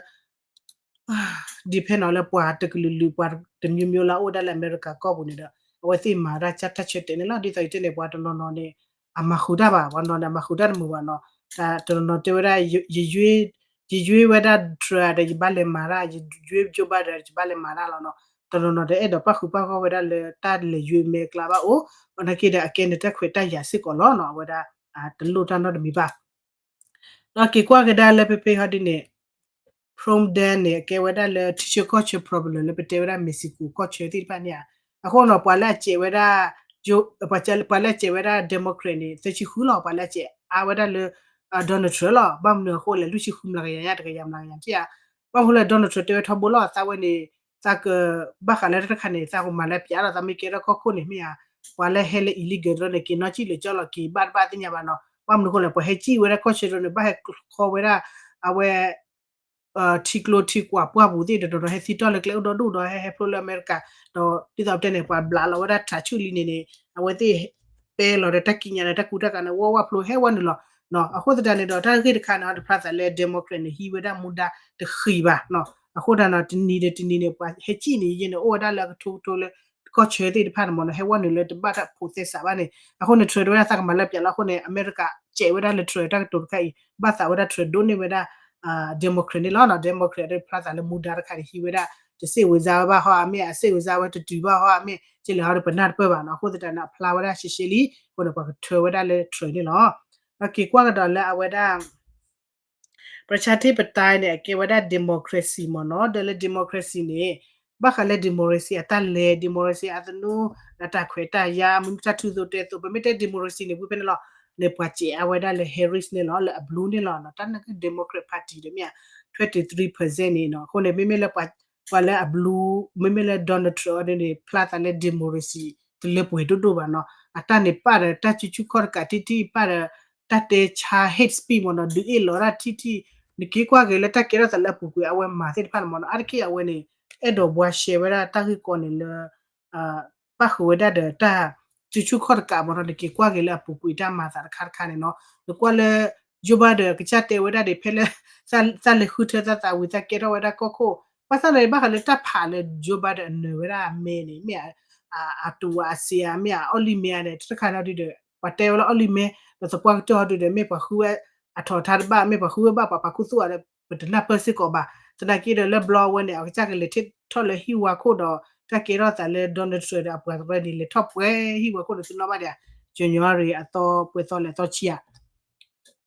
depend နီၤလၢပှၤတကလုာ်လုာ် ပှၤတမျိုးမျိုးလၢအအိၣ်ဝဲဒၣ်လၢအမဲရကၤကီၢ်ပူၤန့ၣ်ဒီး အဝဲသ့ၣ်မၤတၢ်တၢ်ဆၢတဲာ်န့ၣ်လီၤ. ဒ်သိးယတဲန့ၣ် ပှၤတနီၤနီၤန့ၣ် အမၤဃုာ်တၢ်ဘၣ်, ပှၤနီၤန့ၣ် အမၤဃုာ်တၢ်တမုာ်ဘၣ်နီၤ. တနီၤနီၤတဲဝဲဒၣ် ယယွ့ဝဲဒၣ် Trump ဒီးယဘၣ်လဲၤမၤတၢ်, ယယွ့ Joe Biden ဒီးယဘၣ်လဲၤမၤတၢ်လီၤနီၤ. တနီၤနီၤတအဲၣ်ဒိးပၣ်ဃုာ်ပၣ်ဂီၢ်ဝဲဒၣ်လၢတၢ်လဲၤယွ့မဲာ်ကျါဘၣ်အိၣ်, ဘၣ်နာ်က့ဒီး အကဲန့ၣ်တၢ်ခွဲးတၢ်ယာ်စ့ၢ်ကီးလီၤနီၤ. အဝဲဒၣ် တလိၣ်တၢ်နီတမံၤဘၣ်. ဒီးက့ၤကွၢ်ကဒါလၢဖဲဖဲဟီဒ်န့ၣ် Trump ဒဲန့ၣ် အကဲဝဲဒၣ်လၢထံဆၢကီၢ်ဆၢ problem လၢပတဲဝဲဒၣ် Mexico ကီၢ်ဆၢသ့ၣ်တဖၣ်န့ၣ်ဧါ. အဃိနီၤ ပှၤလၢအစဲးဝဲဒၣ် ပှၤလၢအစဲးဝဲဒၣ် Democrat န့ၣ် သၢဆံဃုလီၤ. ပှၤလၢအစဲးအါဝဲဒၣ်လၢ Donald Trump လီၤ. ဘၣ်မနုၤအဃိလဲၣ် လွံၢ်ဆံဃုမျးကယၤညါ တကယၤမျးကယၤထံၣ်ဧါ. ဘၣ်မနုၤလဲၣ် Donald Trump တဲဝဲထီဘိလီၤ သးဝဲန့ၣ် သးက ဘၣ်ဃးလၢတၢ်တခါန့ၣ် သးကမၤလၢပျးလီၤ သးမ့ၢ်ကဲထီၣ်ကီၢ်ခိၣ်န့ၣ်မ့ၢ်ဧါ. ပှၤလၢဟဲလၢ illegal တရၢန့ၣ် က့ၤနီၣ်စံၣ်လၢကၠီလီၤ က့ၤဘၣ်တဘၣ်သ့ၣ်ညါဘၣ်နီၤ. ဘၣ်မနုၤအဃိလဲၣ် ပှၤဟဲစံၣ်ဝဲဒၣ်ကီၢ်ဆၢတရၢန့ၣ် ဘၣ်ဟဲခီဝဲဒၣ် အဝဲ ထံကျိထံကွာ်ပှၢ်ပူၤသ့ၣ်တနီၤဒီး ဟဲသံတီၢ်လၢကျဲအိၣ်ဒီဒူၣ်ဒီး ဟဲဟဲဖျိလၢအမဲရကၤ, ဒီးဒ်သိးပတဲန့ၣ် ပှၤဘျးလီၤဝဲဒၣ်ထးဆူၣ်လံန့ၣ်န့ၣ် အဝဲသ့ၣ်ပဲလီၤဒီးတၢ်ကံးညာ်ဒီးတၢ်ကူတၢ်ကၤန့ၣ် ဝီဝီဖျိဟဲဝဲနုာ်လီၤ. အဃိသတးန့ၣ်ဒီး တၢ်ဂ့ၢ်တခါန့ၣ် တဖျါသးလၢ Democrat န့ၣ် ဟံးဝဲဒၣ်မူဒါတဃံးဘၣ်. အဃိသတးန့ၣ် တနံၤဒီးတနံၤန့ၣ် ပှၤဟဲစံၣ်န့ၣ်ယဲန့ၣ် အိၣ်ဝဲဒၣ်လၢအကထိကထိလၢ ကီၢ်ဆၢသ့ၣ်တဖၣ်န့ၣ်မ့ၢ်နီၤ ဟဲဝဲနုာ်လၢတဘၣ်တၢ်ဖိးသဲစးဘၣ်န့ၣ် အဃိန့ၣ် Trump တဲဝဲဒၣ်သးကမၤလၢပျးလီၤ. အဃိန့ၣ် အမဲရကၤစဲးဝဲဒၣ်လၢ Trump တၢ်ကတိၤတခါအံၤ ဘၣ်သးဝဲဒၣ် Trump ဒိးန့ၢ်ဝဲဒၣ် Democrat န့ၣ်လီၤ. Democrat ဒီးဖျါသးလၢမူဒါတခါန့ၣ် ဟံးဝဲဒၣ် တစ့ၢ်ဝဲစါဝဲဘၣ်ဟီအမ့ၢ် အစ့ၢ်ဝဲစါဝဲတတုၤဘၣ်ဟီအမ့ၢ် ကလဲၤဟီဒီးပနၢ်တပၢၢ်ဘၣ်နီၤ. အဃိသတးန့ၣ် အဖျါဝဲဒၣ်ရှဲရှဲလံ အဃိန့ၣ် ပှၤကထၢဝဲဒၣ်လၢ Trump န့ၣ်လီၤ. ဒီးက့ၤကွၢ်ကဒီးလၢအဝဲဒၣ် ပြၢၡါထံပတၢၣ်န့ၣ် အကဲဝဲဒၣ် democracy မ့ၢ်နီၤ. ဒီးလၢ democracy န့ၣ် ဘၣ်ဃးလၢ democracy အတၢ်လဲၤ democracy အသနူ အတၢ်ခွဲးတၢ်ယာ် မနုၤတၢ်ထူသိးတဲသိး ပမ့ၢ်တဲ democracy န့ၣ် ဝံၤဖဲန့ၣ်လီၤ န့ၣ်ပှၤစဲးအါဝဲဒၣ်လၢ Harris န့ၣ်လီၤ လၢအ blue န့ၣ်လီၤ. တၢ်န့ၣ်က Democrat Party ဒီးမ့ၢ် twenty three percent န့ၣ်နီၤ. အဃိန့ၣ် မ့မ့ၢ်လၢပှၤ ပှၤလၢအ blue မ့မ့ၢ်လၢ Donald Trump အီၤန့ၣ် ဖျါသးလၢ democracy တလၢပှဲၤဒိၣ်ဒိၣ်ဘၣ်နီၤ. အတၢ်န့ၣ်ပာ်ဒီးတၢ်စုဆူၣ်ခီၣ်တကးထံထံၣ် ပာ်ဒီး တၢ်တဲဆါ hate speech မ့ၢ်နီၤ ဒုးအ့ၣ်လီၤတၢ်ထံထံၣ် နက့ၤကွၢ်က့ၤလၢတၢ်ကဲထီၣ်သးလၢအပူၤကွံာ် အဝဲမၤသ့ၣ်တဖၣ်န့ၣ်မ့ၢ်နီၤ အါတက့ၢ်အဝဲန့ၣ် အဲၣ်ဒိးဘှါရှဲဝဲဒၣ်တၢ်ဂ့ၢ်ကီန့ၣ်လၢ ပၣ်ဃုာ်ဝဲဒၣ်ဒီးတၢ်စုဆူၣ်ခီၣ်တကးမ့ၢ်နီၤ နက့ၤကွၢ်က့ၤလၢအပူၤကွံာ်တၢ်မၤသးတခါတခါန့ၣ်နီၤ နကွၢ်လၢ Joe Biden ဒီးကစၢ်တဲဝဲဒၣ်ဒ်ဖဲလၢ သးလဲၤဃုထၢသးသးဝံၤသးကဲထီၣ်ဝဲဒၣ်ကီၢ်ခိၣ် ဘၣ်ဆၣ်န့ၣ် ဘၣ်ဃးလၢတၢ်ဖးလၢ Joe Biden အနၢၤဝဲဒၣ်အမဲန့ၣ် မ့ၢ် အတူၢ်ဝဲအစ့အမ့ၢ်အအီၣ်လံမဲအန့ၣ် တခါန့ၣ်ဒုဒီး ပှၤတဲဝဲလၢအီၣ်လံမဲ ဒီးသပှၢ်ကတၢၢ်ဟီဒုဒီး မ့ၢ်ပှၤဃုဝဲအထီၣ်ထါတဘၣ် မ့ၢ်ပှၤဃုဝဲဘၣ်ပှၤပာ်ခူသူၣ်အီၤဒီး ပတနၢ်ပၢၢ်စ့ၢ်ကီးဘၣ်. သနာ်က့ဒီးလၢဘျီအဝဲန့ၣ် အကစၢ်ကလဲၤထီၣ်လၢဟံၣ်ဝါခိၣ်ဒီး တၢ်ကဲထီၣ်သးလၢ Donald Trump ဒီးအပှၤကရၢန့ၣ် လဲၤထီၣ်ပှဲၤဟံၣ်ဝဲခိၣ်န့ၣ် သုနီၣ်ဘၣ်ဒံးဧါ, January အသီပှဲၤသီလဲၤသီဆံဧါ,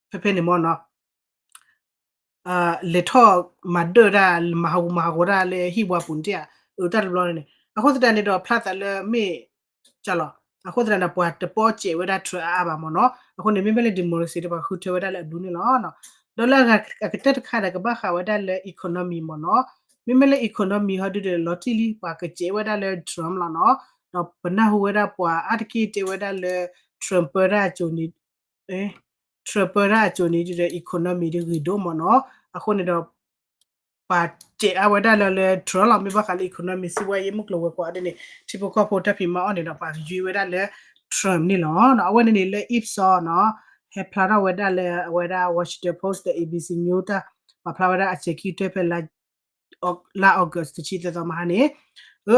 ဖဲဖဲန့ၣ်မ့ၢ်နီၤ လဲၤထီၣ်မၤဒၢၣ်တၢ် မၤဟးဂူာ်မၤဟးဂီၤတၢ်လၢဟံၣ်ဝါပူၤန့ၣ်ဧါ, အတၢ်တဘျီန့ၣ် အဃိသတးန့ၣ်ဒီးဖျါသးလၢမ့ၢ် ကလီၤ, အဃိသတးန့ၣ် ပှၤတပီၣ်စဲးဝဲဒၣ် Trump အါအါဘၣ်မ့ၢ်နီၤ, အဃိန့ၣ် မ့မ့ၢ်လၢ democracy ဒီးပှၤဃုထၢဝဲဒၣ်လၢအဘျုးန့ၣ်လီၤ. ဒီးလၢအကတၢၢ်တခါဒီးကဘၣ်ဃးဝဲဒၣ်လၢ economy မ့ၢ်နီၤ, မ့မ့ၢ်လၢ economy ဟီဒုဒီးလီၤတံၢ်လံ ပှၤကစဲးဝဲဒၣ်လၢ Trump လီၤနီၤ, ဒီးပနၢ်ဟူဝဲဒၣ်ပှၤအါတက့ၢ်တဲဝဲဒၣ်လၢ Trump ပၢတၢ်အစိၤန့ၣ် Trump ပၢတၢ်အစိၤန့ၣ်ဒီး economy ဒ်ဂ့ၤဒိၣ်မ့ၢ်နီၤ, အဃိန့ၣ်ဒီး ပှၤစဲးအါဝဲဒၣ်လၢလၢ Trump လီၤ, မ့ၢ်ဘၣ်ဃးလၢ economy စံးဝဲယဲၢ်မုၢ်ကျိၤဝဲၤကွာ်ဒ်န့ၣ် ထံဖိကီၢ်ဖိတၢ်ဖံးမၤအီၣ်န့ၣ်ဒီး ပှၤကယွ့ဝဲဒၣ်လၢ Trump န့ၣ်လီၤ. အဝဲန့ၣ်န့ၣ်လၢ Ipsos နီၤ, ဟဲဖျါထီၣ်ဝဲဒၣ်လၢအဝဲဒၣ် Washington Post ဒီး A B C News တၢ်ပာ်ဖျါဝဲဒၣ်အစဲးခံကတၢၢ်ဖဲ လါ August တဆံသၢသီမဟါန့ၣ်,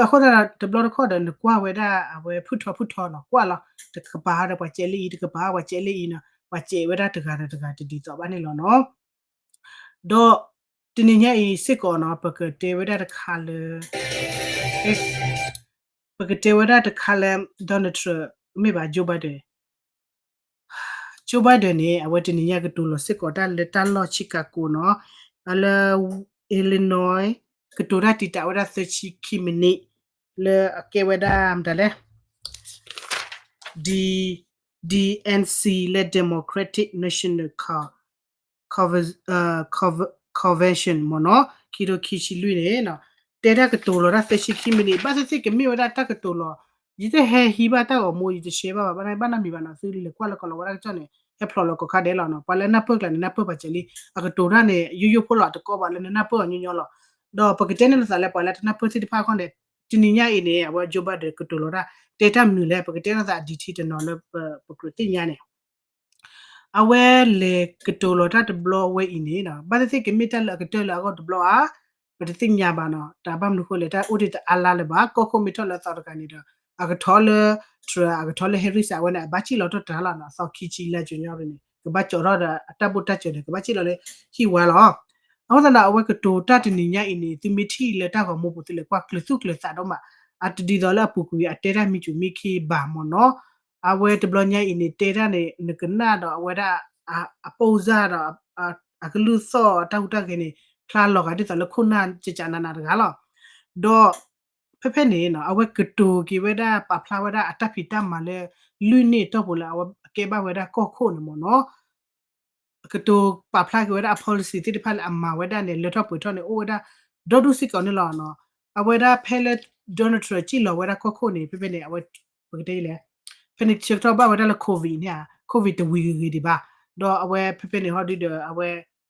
အဃိသတးဒီးတဘျီတခီၣ်ဒီး နကွၢ်ဝဲဒၣ်အဝဲဖုၣ်ထီဖုၣ်ထီနီၤ, ကွၢ်လီၤ, တကပၤဒီးပှၤစဲးလၢအံၤ, တကပၤပှၤစဲးလၢအံၤနီၤ, ပှၤစဲးဝဲဒၣ်တဂၤဒီးတဂၤတဒ်သိးဘၣ်န့ၣ်လီၤနီၤ. ဒီးတနံၤညါအံၤစ့ၢ်ကီးနီၤ ပကတဲဝဲဒၣ်တခါလၢ ပကတဲဝဲဒၣ်တခါလၢ Donald Trump မ့ၢ်ဘၣ် Joe Biden, Joe Biden န့ၣ် အဝဲတနံၤညါကတိၤလီၤစ့ၢ်ကီးတၢ်လၢတၢ်လီၢ် Chicago နီၤ, လၢ Illinois ကတိၤတၢ်တံာ်တာ်ဝဲဒၣ်သၢဆံခံမံးနံး လၢအကဲဝဲဒၣ်မတၤလဲၣ် D DNC လၢ Democratic National Con Convention မ့ၢ်နီၤ, ခံထိခံဆံလွံၢ်န့ၣ် တဲတၢ်ကတိၤလီၤတၢ်သၢဆံခံမံးနံး ဘၣ်သ့ၣ်သ့ၣ်ကမ့ၢ်ဝဲဒၣ်တၢ်ကတိၤလီၤ, ယတဟဲဟံးဘၣ်တၢ်ဂီၤမူ ယတရှဲဘၣ်ဘၣ် ဘၣ်နဘၣ်နမံၤဘၣ်နီၤ သုလံၤလဲၤကွၢ်လၢကီးလီၤဝဲဒၣ်ကစီၣ်န့ၣ် ဟဲဖျိးလၢကီးခါဒဲးလီၤနီၤ, ပှၤလၢနၢ်ပၢၢ်ကျါန့ၣ် နၢ်ပၢၢ်ပှၤစဲးလံ, အကတိၤတၢ်န့ၣ် ယိယိဖိလီၤ တကီဘၣ်လၢနနၢ်ပၢၢ်အီၤညီညီလီၤ, ဒီးပကတဲန့ၢ်လိာ်သးလၢပှၤလၢတနၢ်ပၢၢ်သ့ၣ်တဖၣ်ခီန့ၣ်, တနံၤညါအံၤန့ၣ် အဝဲ Joe Biden ကတိၤလီၤတၢ် တဲတၢ်မနုၤလဲၣ် ပကတဲလိာ်သး detail တနီၤလၢပကြၢးသ့ၣ်ညါန့ၣ် အဝဲလဲၤကတိၤလီၤတၢ်တဘျီဝဲအံၤန့ၣ် ဘၣ်သ့ၣ်သ့ၣ်ကမ့ၢ်တၢ်လၢအကတၢၢ်လၢအဂီၢ်တဘျီဧါ, ပတသ့ၣ်ညါဘၣ်နီၤ, တၢ်ဘၣ်မနုၤဃိလဲၣ် တၢ်အိၣ်ဒံးတအါလါလၢၤဘၣ်, ကီၢ်ခိၣ်မ့ၢ်ထီၣ်လၢအသီတဂၤန့ၣ်ဒီး အကထီလၢ Trump အကထီလၢ Harris အဝဲန့ၣ် အဘၣ်စံၣ်လီၤထီၣ်တၢ်လီၤနီၤ, အသီခံဆံလါ January န့ၣ် ကဘၣ်ကၠီထီၣ်ဒီးအတၢ်ဘူၣ်တၢ်စၢၤန့ၣ် ကဘၣ်စံၣ်လီၤလၢဟံၣ်ဝါလီၤ. အဃိသတးဒီး အဝဲကတိၤတၢ်တနံၤညါအံၤန့ၣ် သုမ့ၢ်ထံၣ်လၢတၢ်ဂီၤမူပူၤ သုလဲၤကွၢ်ကျၢၤသူၣ်ကျၢၤသးဒိၣ်မး, အတဒ်သိးလၢအပူၤကွံာ်အတဲတၢ်မံၤကူမံၤခံဘၣ်မ့ၢ်နီၤ, အဝဲတဘျီညါအံၤန့ၣ် တဲတၢ်န့ၣ် နကနၣ်ဒီးအဝဲဒၣ် အ အပိၢ်စၢ်ဒီး အကလုၢ်သီၣ်အတၢ်ဟူးတၢ်ဂဲၤန့ၣ် ဖျါလီၤဂာ်ဒ်သိးလၢခိၣ်နၢ်ကကနးနးတဂၤလီၤ. ဒီး ဖဲဖဲန့ၣ်နီၤ အဝဲကတိၤက့ၤဝဲဒၣ် ပာ်ဖျါဝဲဒၣ်အတၢ်ဖံးတၢ်မၤလၢ လွံၢ်န့ၢ်အတီၢ်ပူၤလၢအဝဲကဲဘၣ်ဝဲဒၣ်ကီၢ်ခိၣ်န့ၣ်မ့ၢ်နီၤ ကတိၤပာ်ဖျါက့ၤဝဲဒၣ်အ policy သ့ၣ်တဖၣ်လၢအမၤဝဲဒၣ်န့ၣ် လၢထီၣ်ပှဲၤထီၣ်န့ၣ် အိၣ်ဝဲဒၣ်ဒီဒူၣ်စ့ၢ်ကီးန့ၣ်လီၤနီၤ. အဝဲဒၣ်ဖဲလၢ Donald Trump စံၣ်လီၤဝဲဒၣ်ကီၢ်ခိၣ်န့ၣ် ဖဲဖဲန့ၣ် အဝဲ ပကတဲလဲၣ် ဖဲန့ၣ်ဆၢကတီၢ်ဘၣ်ဝဲဒၣ်လၢ COVID န့ၣ်ဧါ, COVID တဝံၤဂ့ၤဂ့ၤဒံးဘၣ်, ဒီးအဝဲဖဲဖဲန့ၣ်ဟီဒုဒီး အဝဲ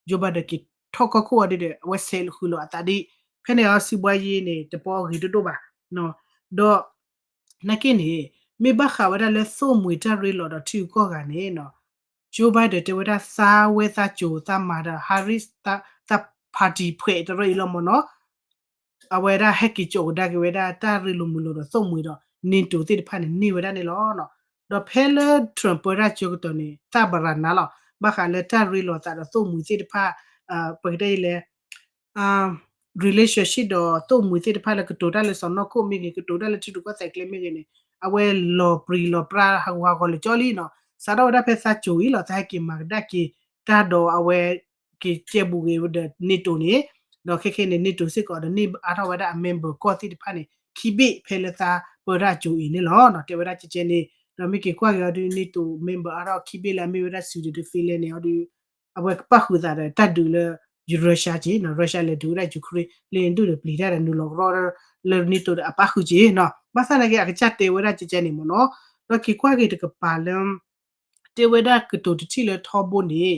Joe Biden က့ၤထီၣ်ကီၢ်ခိၣ်အီၤဒုဒီး အဝဲဆဲးဃုာ်လီၤအသးဒ် ဖဲန့ၣ်အီၤ စံးဘှါယ့န့ၣ် တပီၢ်ဂ့ၤဒိၣ်ဒိၣ်ဘၣ် ဒီး နာ်က့န့ၣ် မ့ၢ်ဘၣ်ဃးဝဲဒၣ်လၢသိၣ်မှံၤတၢ်ရ့လိာ်ဒီးထံဂုၤကီၢ်ဂၤန့ၣ်နီၤ Joe Biden တဲဝဲဒၣ်သးဝဲသးစိၤသးမၤဒီး Harris သး party ဖှဲးတရၢအံၤလီၤမ့ၢ်နီၤ အဝဲဒၣ်ဟဲက့ၤကၠိးကဒါက့ၤဝဲဒၣ် တၢ်ရ့လိာ်မုာ်လိာ်ဒီးသိၣ်မှံၤဒီး NATO သ့ၣ်တဖၣ်န့ၣ် န့ၢ်ဝဲဒၣ်န့ၣ်လီၤ. ဒီးဖဲလၢ Trump ပၢတၢ်ဆၢကတီၢ်န့ၣ် သးဘၣ်ရၤနၤလီၤ ဘၣ်ဃးလၢတၢ်ရ့လိာ်သးဒီးသိၣ်မှံၤသ့ၣ်တဖၣ် ပကတဲလဲၣ် relationship ဒီးသိၣ်မှံၤသ့ၣ်တဖၣ်လၢကတိၤတၢ်လၢစီၢ်နီၤခိၣ်မ့ၢ်ဂ့ၤ ကတိၤတၢ်လၢထံရူၢ်ကီၢ်သဲးကျဲမ့ၢ်ဂ့ၤန့ၣ် အဝဲလီၤပြံလီၤပြါဟးဂူာ်ဟးဂီၤလၢာ်ကၠီလံနီၤ စးထီၣ်ဝဲဒၣ်ဖဲသးစိၤအံၤလီၤ သးဟဲက့ၤမၤကဒါက့ၤတၢ်ဒီးအဝဲ က့ၤကဲဘူးက့ၤဝဲဒီး NATO န့ၣ် ဒီးခဲခဲန့ၣ် NATO စ့ၢ်ကီးဒီးန့ၢ်အါထီၣ်ဝဲဒၣ်အ member ကီၢ်သ့ၣ်တဖၣ်န့ၣ် ခံဘ့ၣ်ဖဲလၢသးပၢတၢ်အစိၤအံၤန့ၣ်လီၤ. တဲဝဲဒၣ်ကဲကဲန့ၣ် ဒီးမ့ၢ်က့ၤကွၢ်က့ၤအီၤဒုး NATO member အါထီၣ်ခံဘ့ၣ်လၢအမ့ၢ်ဝဲဒၣ် Sweden ဒီး Finland န့ၣ်အီၤဒုး အဝဲကပၣ်ဃုာ်သးဒီးတၢ်ဒုးလၢ Russia က့ၤနီၤ Russia လဲၤဒုးဝဲဒၣ် Ukraine လၢဒုးဒီးပျံၤတၢ်ဒီးနုာ်လီၤကရီလၢ NATO ဒီးအပၣ်ဃုာ်က့ၤနီၤ ဘၣ်ဆၣ်သနာ်က့ အကစၢ်တဲဝဲဒၣ်ကဲကဲန့ၣ်မ့ၢ်နီၤ ဒီးက့ၤကွၢ်က့ၤတကပၤလၢ တဲဝဲဒၣ်ကတိၤတထံၣ်လၢထီဘိန့ၣ်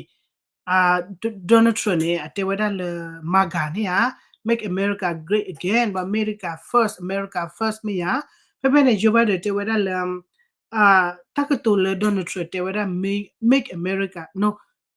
Donald Trump န့ၣ် အတဲဝဲဒၣ်လၢ MAGA န့ၣ်ဧါ Make America Great Again ဘၣ် America First America First မ့ၢ်ဧါ ဖဲဖဲန့ၣ် Joe Biden တဲဝဲဒၣ်လၢ တၢ်ကတိၤလၢ Donald Trump တဲဝဲဒၣ် Make America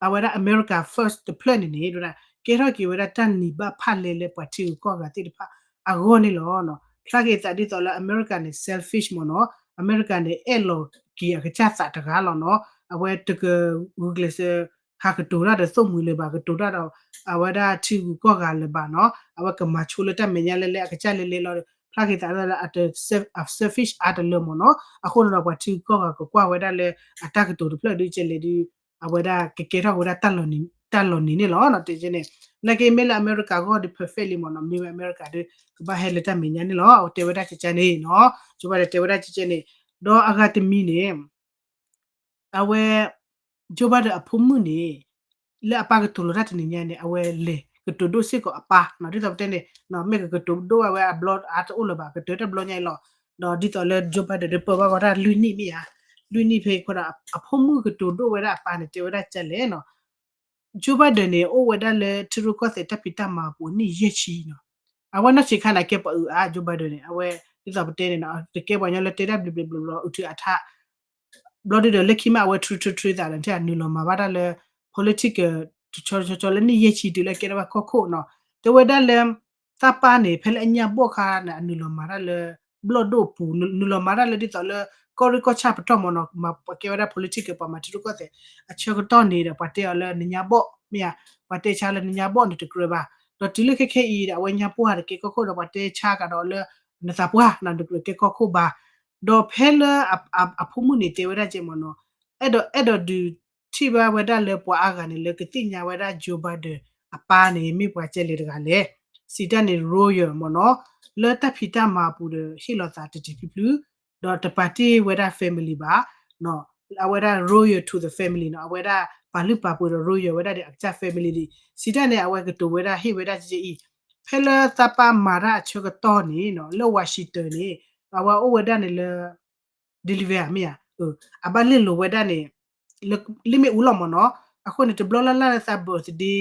အဝဲဒၣ် America First တဖျၢၣ်န့ၣ်န့ၣ် ကဲထီၣ်က့ၤဝဲဒၣ်တၢ်နံၤဘၣ်ဖၣ်လဲလၢပှၤထံဂုၤကီၢ်ဂၤသ့ၣ်တဖၣ်အဂီၢ်န့ၣ်လီၤ. ဖျါက့ၤသးဒ်သိးလၢ America န့ၣ် selfish မ့ၢ်နီၤ America န့ၣ် အဲၣ်လီၤက့ၤအကစၢ်သးတဂၤလီၤနီၤ အဝဲတကဂုာ်ကျဲးစၢး ဟးကတိၤတၢ်ဒီးသိၣ်မှံၤလၢၤဘၣ် ကတိၤတၢ်ဒီး အဝဲဒၣ်ထံဂုၤကီၢ်ဂၤလၢၤဘၣ်နီၤ အဝဲကမၤဆိလၢတၢ်မဲာ်ညါလဲလဲအကစၢ်လဲလဲလီၤ ဖျါက့ၤသးလၢ အ selfish အါတလၢမ့ၢ်နီၤ. အဃိန့ၣ်ဒီး ပှၤထံဂုၤကီၢ်ဂၤကကွၢ်ဝဲဒၣ်လၢ အတၢ်ကတိၤတဖျၢၣ်ဒုးကဲလဲၣ်ဒုး အဝဲဒၣ်ကကဲထီၣ်ဝဲဒၣ် တၢ်လီၤနံၤန့ၣ်လီၤနီၤ. တဲကဲန့ၣ် နာ်က့မ့ၢ်လၢအမဲရကၤဂီၢ်ဒီး perfect လံမ့ၢ်နီၤ, မ့ၢ်ဝဲအမဲရကၤဒီး ကဘၣ်ဟဲလၢတၢ်မဲာ်ညါန့ၣ်လီၤ. တဲဝဲဒၣ်ကကဲန့ၣ်နီၤ, ကၠိဘၣ်ဒၢးတဲဝဲဒၣ်ကကဲန့ၣ်, ဒီးအဂၤတမံၤန့ၣ် အဝဲ ကၠိဘၣ်ဒၢးအဖိမုၣ်န့ၣ် လၢအပၢ်ကတိၤလီၤတၢ်တနံၤညါန့ၣ် အဝဲလဲၤကတိၤဒိၣ်စ့ၢ်ကီးအပၢ်နီၤ. ဒ်သိးပတဲန့ၣ် မ့ၢ်ကကတိၤဒိၣ်ဝဲအဘျီအါတအိၣ်လၢၤဘၣ်, ကတိၤတဘျီညါအံၤလီၤ. ဒီးဒ်သိးလၢ Joe Biden ဒီးပၢဘၣ်ဃီတၢ်လွံၢ်နံၣ်မ့ၢ်ဧါ, လွံၢ်နံၣ်ဖဲအံၤအဃိဒီး အဖိမုၣ်ကတိၤဒိၣ်ဝဲဒၣ်အပၢ်န့ၣ် တဲဝဲဒၣ်ကလဲၣ်နီၤ. Joe Biden န့ၣ် အိၣ်ဝဲဒၣ်လၢထံရူၢ်ကီၢ်သဲးတၢ်ဖံးတၢ်မၤအပူၤအနံၣ်ယဲၢ်ဆံနီၤ. အဝဲနီၢ်ဆံးခါန့ၣ် ကဲပှၤအုးအါ Joe Biden န့ၣ် အဝဲ ဒ်သိးပတဲန့ၣ်နီၤ တကဲပှၤကညီလၢတဲတၢ်ဘျီဘျီဘျီဘျီ အုးထုးအထး ဘျီဒုဒီး လၢခံမး အဝဲ ထြံထြံထြံသးဒီး ထဲအနုာ်လီၤမၤဘၣ်တၢ်လၢ political တဆီဆီဆီလၢနံၣ်ယဲၢ်ဆံတုၤလၢကဲထီၣ်ဘၣ်ကီၢ်ခိၣ်နီၤ. တဲဝဲဒၣ်လၢ သးပၢ်န့ၣ် ဖဲလၢအညါဘီၣ်ခါန့ၣ် အနုာ်လီၤမၤတၢ်လၢ ဘျီၣ်ဒိၣ်ပူၤ နုာ်လီၤမၤတၢ်လၢဒ်သိးလၢ ကီၢ်ရ့ၣ်ကီၢ်ဆၣ်ပတီၢ်မ့ၢ်နီၤ, မၤပှၤကဲဝဲဒၣ် political ပှၤမၤထံရူၢ်ကီၢ်သဲး အဆၢကတီၢ်န့ၣ်ဒီး ပှၤတဲအီၤလၢနညါဘီၣ် မ့ၢ်ဧါ, ပှၤတဲဆါလၢနညါဘီၣ်န့ၣ်တကြၢးဘၣ်. ဒီးတုၤလၢခဲခဲအံၤဒီး အဝဲညါပှၢ်တကဲကီၢ်ခိၣ်ဒီး ပှၤတဲဆါကဒီးလၢ နသးပှၢ်နီၤ နကြၢးကဲကီၢ်ခိၣ်ဘၣ်. ဒီးဖဲလၢ အဖိမုၣ်န့ၣ် တဲဝဲဒၣ်ကဲမ့ၢ်နီၤ, အဲၣ်ဒိး အဲၣ်ဒိးဒုးထံၣ်ဘၣ်ဝဲဒၣ်လၢပှၤအါဂၤန့ၣ် လၢကသ့ၣ်ညါဝဲဒၣ် Joe Biden အပၢ်န့ၣ် မ့ၢ်ပှၤကဲလဲၣ်တဂၤလဲၣ်. စံးတၢ်န့ၣ် royal မ့ၢ်နီၤ, လၢတၢ်ဖံးတၢ်မၤအပူၤဒီး ဟ့ၣ်လီၤသးတတံၤဖျုဖျု ဒီးတပာ်တ့ၢ်ဝဲဒၣ် family ဘၣ် အဝဲဒၣ် royal to the family နီၤ, အဝဲဒၣ်ပာ်လုၢ်ပာ်ပှ့ၤဒီး royal ဝဲဒၣ်ဒီးအကစၢ် family ဒံး. စံးတၢ်န့ၣ် အဝဲကတိၤဝဲဒၣ်ဟ့ၣ်ဝဲဒၣ်ကဲအံၤ, ဖဲလၢသးပၢ်မၤတၢ်အဆၢကတီၢ်န့ၣ်နီၤ လၢ Washington န့ၣ် အဝဲအိၣ်ဝဲဒၣ်န့ၣ်လၢ deliver မ့ၢ်ဧါ, အဘၣ်လဲၤလိာ်ဝဲဒၣ်န့ၣ် လၢလ့ၣ်မ့ၣ်အူလီၤမ့ၢ်နီၤ. အဃိန့ၣ် တဘျီလၢ်လၢ်လၢသး birthday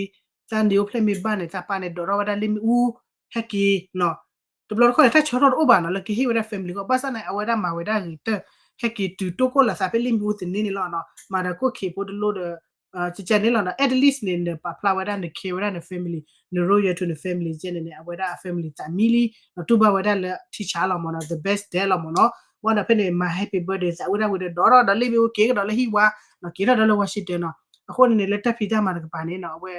သးနံၣ်အိၣ်ဖျဲၣ်မ့ၢ်ဘၣ်န့ၣ် သးပၢ်န့ၣ် ဒိးထီၣ်ဝဲဒၣ်လ့ၣ်မ့ၣ်အူ ဟဲက့ၤနီၤ. တဘျီတခီၣ်န့ၣ် တၢ်ဆၢထီၣ်တအိၣ်ဘၣ်နီၤ လၢကဟ့ၣ်ဝဲဒၣ် family ဂီၢ် ဘၣ်ဆၣ်န့ၣ် အဝဲဒၣ်မၤဝဲဒၣ်ဂ့ၤတၢၢ် ဟဲက့ၤတုၤတိၢ်ကိၣ်လီၤသးဖဲလ့ၣ်မ့ၣ်အူသန့န့ၣ်လီၤနီၤ. မၤဒီးကိၣ်ခ့ဖိတလိဒီး ကကဲန့ၣ်လီၤနီၤ. At least န့ၣ် နပာ်ဖျါဝဲဒၣ်န care ဝဲဒၣ်န family, န royal to န family ကဲန့ၣ်န့ၣ် အဝဲဒၣ်အ family သးမံလံ ဒီးတူၢ်ဘၣ်ဝဲဒၣ်လၢထံဆးလီၤမ့ၢ်နီၤ the best dad လီၤမ့ၢ်နီၤ. ဘၣ်ဒီးဖဲန့ၣ် မၤ happy birthday သးဝံၣ်တၢ်ဝံၤဒီး ဒီးဒီးလ့ၣ်မ့ၣ်အူက့ၤကဒီးလၢဟံၣ်ဝါနီၤ က့ၤထီၣ်ဒီးလၢ Washington နီၤ. အဃိန့ၣ်န့ၣ် လၢတၢ်ဖံးတၢ်မၤတကပၤန့ၣ်နီၤ အဝဲ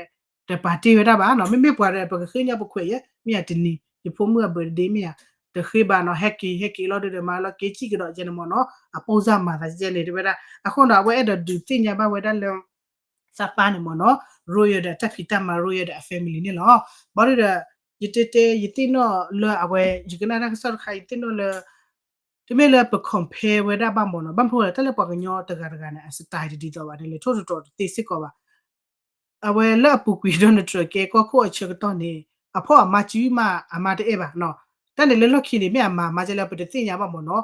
တပာ်တ့ၢ်ဝဲဒၣ်ဘၣ်နီၤ. မ့မ့ၢ်ပှၤဒီး ပကဃ့ကညးပခွဲးယဲၢ် မ့ၢ်ဧါ တနံၤ ယဖိမုၣ်အ birthday မ့ၢ်ဧါ တဃ့ဘၣ်နီၤ ဟဲက့ၤ ဟဲက့ၤလီၤဒီး မၤလီၤက့ၤစံၣ်ကဒီးကဲန့ၣ်မ့ၢ်နီၤ အပိၢ်စၢ်မၤသးကဲန့ၣ် တဲဝဲဒၣ်. အဃိဒီး အဝဲအဲၣ်ဒိးဒုးသ့ၣ်ညါဘၣ်ဝဲဒၣ်လၢ သးပၢ်န့ၣ်မ့ၢ်နီၤ royal ဒီးတၢ်ဖံးတၢ်မၤ royal ဒီးအ family န့ၣ်လီၤ. ဘၣ်ဒီး ယတဲတဲ ယသ့ၣ်နီၣ်လၢအဝဲ ယကနၣ်တၢ်ကစီၣ်တခါ ယသ့ၣ်နီၣ်လၢ တမ့ၢ်လၢပ compare ဝဲဒၣ်ဘၣ်မ့ၢ်နီၤ ဘၣ်မနုၤလဲၣ် တၢ်လၢပှၤကညီတဂၤတဂၤန့ၣ် အ style တဒ်သိးဘၣ်န့ၣ် လဲၤထိၣ်သတြီၤတသ့စ့ၢ်ကီးဘၣ်. အဝဲလၢအပူၤကွံာ် Donald Trump ကဲကီၢ်ခိၣ်အဆၢကတီၢ်န့ၣ် အဖီၣ်အမါစုမး အမါတအဲၣ်ဘၣ်နီၤ. တၢ်န့ၣ်လၢလီၢ်ခံန့ၣ် မ့ၢ်အမၤမါကဲလၢပတသ့ၣ်ညါဘၣ်မ့ၢ်နီၤ.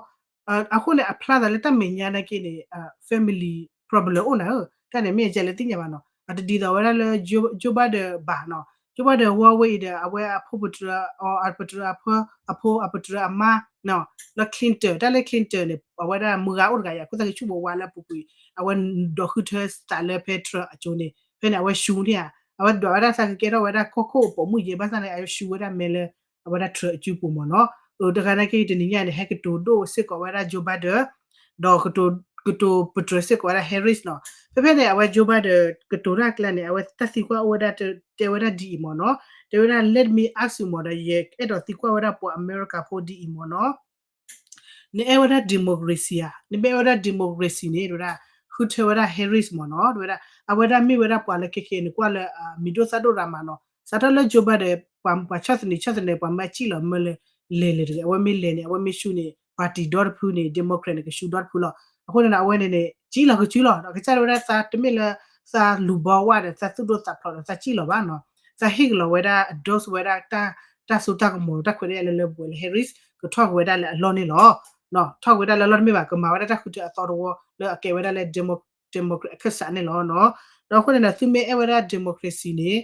အဃိန့ၣ် အဖျါသးလၢတၢ်မဲာ်ညါနာ်က့န့ၣ် family problem အိၣ်နၤဧၢ, တၢ်န့ၣ်မ့ၢ်အကဲလၢသ့ၣ်ညါဘၣ်နီၤ. အတဒ်သိးဝဲဒၣ်လၢ Joe Biden ဘၣ်နီၤ. Joe Biden ဝီဝဲအံၤဒီး အဝဲအဖိပတြၢၤအီၤ အပတြၢၤအဖိ အဖိအပတြၢၤအမါ လၢ Clinton တၢ်လၢ Clinton န့ၣ် အဝဲဒၣ်မုၢ်ဂၤအိၣ်တဂၤယၤ အဃိသတးကဆူၣ်ဘိဝါလၢအပူၤကွံာ် အဝဲဒီးဃုထၢသးလၢဖဲ Trump အစိၤန့ၣ် ဖဲန့ၣ် အဝဲရှူန့ၢ်ဧါ, အဝဲဒွးဝဲဒၣ်သးကကဲထီၣ်ဝဲဒၣ်ကီၢ်ခိၣ်ပိာ်မုၣ်ယဲ ဘၣ်ဆၣ်န့ၣ် အဝဲရှူဝဲဒၣ်မဲလၢ အဝဲဒၣ် Trump အစုပူၤမ့ၢ်နီၤ. အတဂၤနာ်က့တနံၤညါန့ၣ် ဟဲကတိၤဒိၣ်စ့ၢ်ကီးဝဲဒၣ် Joe Biden ဒီး ကတိၤပတြၢၤစ့ၢ်ကီးဝဲဒၣ် Harris နီၤ. ဖဲဖဲန့ၣ် အဝဲ Joe Biden ကတိၤတၢ်ကျဲန့ၣ် အဝဲတၢ်သံကွၢ်အိၣ်ဝဲဒၣ် တဲဝဲဒၣ်ဒ်အံၤမ့ၢ်နီၤ. တဲဝဲဒၣ် let me ask you မ့ၢ်ဒီး ယအဲၣ်ဒိးသံကွၢ်ဝဲဒၣ်ပှၤအမဲရကၤဖိဒ်အံၤမ့ၢ်နီၤ. နအဲၣ်ဝဲဒၣ် democracy ဧါ, နမ့ၢ်အဲၣ်ဝဲဒၣ် democracy န့ၣ် တဲဝဲဒၣ် ဃုထၢဝဲဒၣ် Harris မ့ၢ်နီၤ. တဲဝဲဒၣ် အဝဲဒၣ်မ့ၢ်ဝဲဒၣ်ပှၤလၢခဲခဲအံၤ နကွၢ်လၢ မံၤဒိၣ်သၣ်ဒိၣ်ရၤမးနီၤ. စးထီၣ်လၢ Joe Biden ပှၤဆီၣ်သနံးဆီၣ်သနံး ပှၤမၢစံၣ်လီၤမၢလၢ လဲၤလဲၤတဂ့ၤ အဝဲမ့ၢ်လဲၤန့ၣ် အဝဲမ့ၢ်ရှူန့ၣ် party ဒီတဖုန့ၣ် Democrat န့ၣ် ကရှူဒီတဖုလီၤ. အဃိန့ၣ်ဒီး အဝဲန့ၣ်န့ၣ် စံၣ်လီၤကစုလီၤ. ဒီးကစၢ်တဲဝဲဒၣ်သးတမ့ၢ်လၢ သးလူၤဘီဝါဒီး သးသူၣ်ဒိၣ်သးဖျိးဒီး သးစံၣ်လီၤဘၣ်နီၤ. သးဟ့ၣ်ကလီၤဝဲဒၣ် endorse ဝဲဒၣ် တၢ်စိတၢ်ကမီၤ တၢ်ခွဲးတၢ်ယာ်လၢလၢပှဲၤပှဲၤလၢ Harris ကထီၣ်က့ၤဝဲဒၣ်လၢအလီၢ်န့ၣ်လီၤ. ထီၣ်က့ၤဝဲဒၣ်လၢအလီၢ်တမ့ၢ်ဘၣ် ကမၤဝဲဒၣ်တၢ်ဃုထၢအသီတဝီ လၢအကဲဝဲဒၣ်လၢ Demo- Democrat အခၢၣ်စးန့ၣ်လီၤ. ဒီးအဃိန့ၣ်ဒီး သုမ့ၢ်အဲၣ်ဝဲဒၣ် democracy န့ၣ်